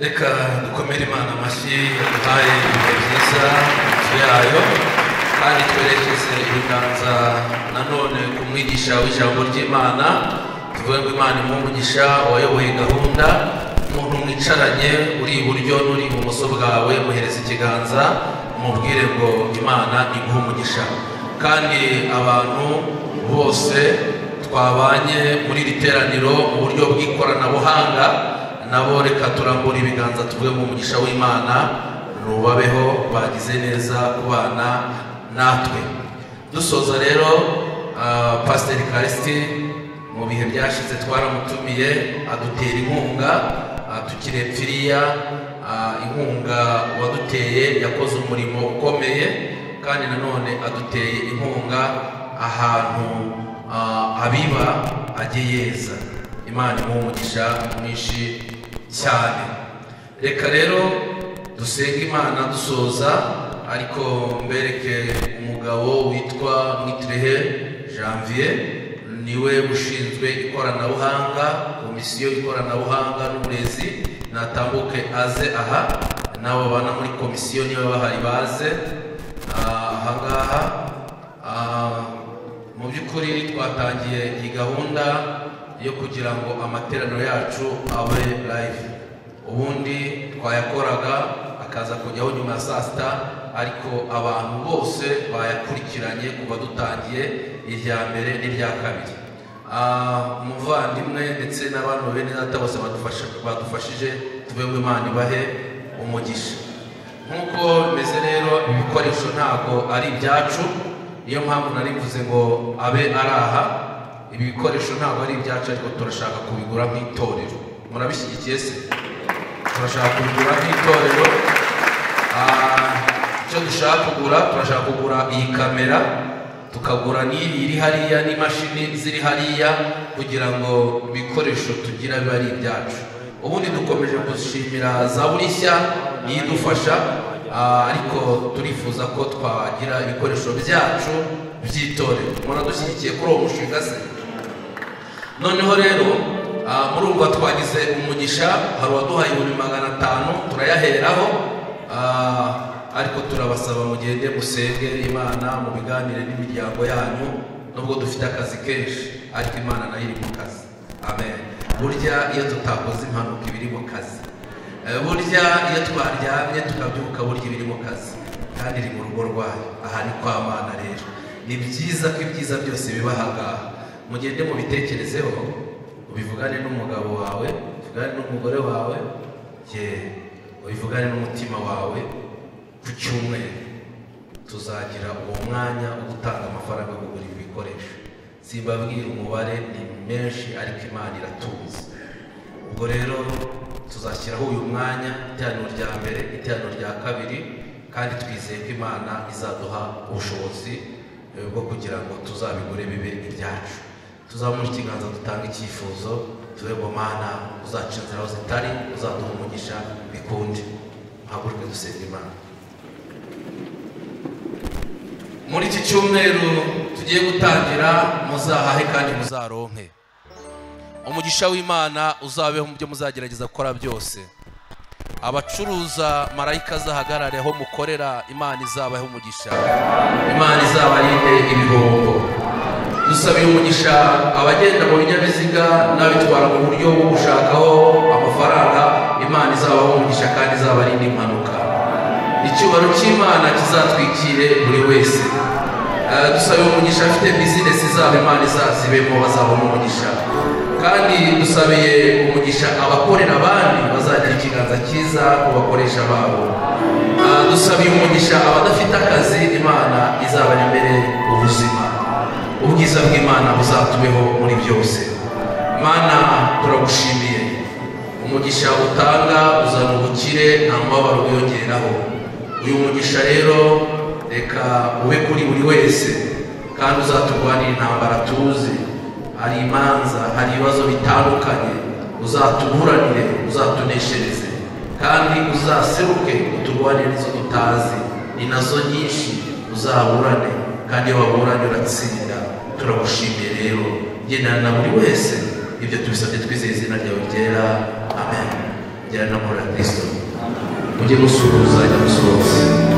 Reka dukomere Imana amashyi yaduhaye ibihe byiza inzu yayo, kandi twerekeze ibiganza nanone ku mwigisha w'ijambo ry'Imana. Tuvuge ngo Imana imuhe umugisha wayoboye gahunda. Umuntu mwicaranye uri iburyo n'uri ibumoso bwawe, muhereza ikiganza umubwire ngo Imana iguhe umugisha. Kandi abantu bose twabanye muri iri teraniro mu buryo bw'ikoranabuhanga, nabo reka turambura ibiganza tuvuge ngo umugisha w'Imana nubabeho, bagize neza kubana natwe. Dusoza rero, Pasiteri Karisiti mu bihe byashize twaramutumiye adutera inkunga, tukirepfiriya inkunga waduteye yakoze umurimo ukomeye, kandi nanone aduteye inkunga ahantu abiba ajye yeza. Imana imuhe umugisha mwinshi cyane. Reka rero dusenge Imana dusoza, ariko mbereke umugabo witwa Mwitirehe Janvier, niwe ushinzwe ikoranabuhanga, komisiyo y'ikoranabuhanga n'uburezi. Natambuke aze aha, nabo bana muri komisiyo niba bahari baze aha ngaha. Mu by'ukuri twatangiye iyi gahunda yo kugira ngo amateraniro yacu abe live. Ubundi twayakoraga akaza kujyaho nyuma ya saa sita, ariko abantu bose bayakurikiranye kuva dutangiye irya mbere n'irya kabiri. Umuvandimwe ndetse n'abantu bene data bose badufashije, tuve mu Imana ibahe umugisha. Nk'uko bimeze rero, ibikoresho ntabwo ari ibyacu, niyo mpamvu nari mvuze ngo abe ari aha. Ibi bikoresho ntabwo ari ibyacu, ariko turashaka kubigura nk'itorero. Murabishyigikiye se? Turashaka kubigura nk'itorero. Icyo dushaka kugura, turashaka kugura iyi kamera, tukagura n'iri iri hariya n'imashini ziri hariya, kugira ngo ibikoresho tugira bibe ari ibyacu. Ubundi dukomeje gushimira Zaburi Nshya niyo idufasha, ariko turifuza ko twagira ibikoresho byacu by'itorero. Muradushyigikiye kuri uwo mushinga se? Noneho rero murumva twagize umugisha, hari uwaduhaye 500,000 turayaheraho, ariko turabasaba mugende musenge Imana, mubiganire n'imiryango yanyu, nubwo dufite akazi kenshi, ariko Imana nayo iri mu kazi. Amen. Burya iyo tutakoze impanuka iba iri mu kazi, burya iyo twaryamye tukabyuka burya iba iri mu kazi, kandi iri mu rugo rwayo. Aha ni kwa Mana. Rero ni byiza ko ibyiza byose biba aha ngaha. Mugende mubitekerezeho, ubivugane n'umugabo wawe, ubivugane n'umugore wawe, ubivugane n'umutima wawe. Ku cyumweru tuzagira uwo mwanya wo gutanga amafaranga yo kugura ibi bikoresho. Simbabwira umubare, ni menshi, ariko Imana iratunze. Ubwo rero tuzashyiraho uyu mwanya, iteraniro rya mbere, iteraniro rya kabiri, kandi twizeye ko Imana izaduha ubushobozi bwo kugira ngo tuzabigure bibe ibyacu. Tuzamure ikiganza dutange icyifuzo, tube ngo Mana uzaca inzira aho zitari, uzaduha umugisha bikunde. Haguruke dusenga Imana. Muri iki cyumweru tugiye gutangira, muzahahe kandi muzaronke. Umugisha w'Imana uzabeho mu byo muzagerageza gukora byose. Abacuruza, marayika azahagarare aho mukorera, Imana izabahe umugisha, Imana izabarinde ibihombo. Dusabiye umugisha abagenda mu binyabiziga n'abitwara mu buryo bwo gushakaho amafaranga, Imana izabaha umugisha kandi izabarinde impanuka. Icyubahiro cy'Imana kizatwikire buri wese. Dusabiye umugisha afite bizinesi zabo, Imana izazibemo bazabona umugisha. Kandi dusabiye umugisha abakorera abandi, bazagira ikiganza cyiza ku bakoresha babo. Dusabiye umugisha abadafite akazi, Imana izabaremere ubuzima. Ubwiza bw'Imana buzatubeho muri byose. Mana, turagushimiye. Umugisha utanga uzana ubukire, nta mubabaro wiyongeraho. Uyu mugisha rero reka ube kuri buri wese, kandi uzaturwanira intambara tuzi. Hari imanza, hari ibibazo bitandukanye, uzatuburanire, uzatuneshereze, kandi uzaseruke uturwanire izo tutazi, ni nazo nyinshi uzaburane, kandi iyo waburanye uratsinda. Turagushimiye rero, gendana na buri wese, ibyo tubisabye twizeye izina ryawe ryera. Amen. Gendana na Kristo. Mujye musuhuzanya musohotse.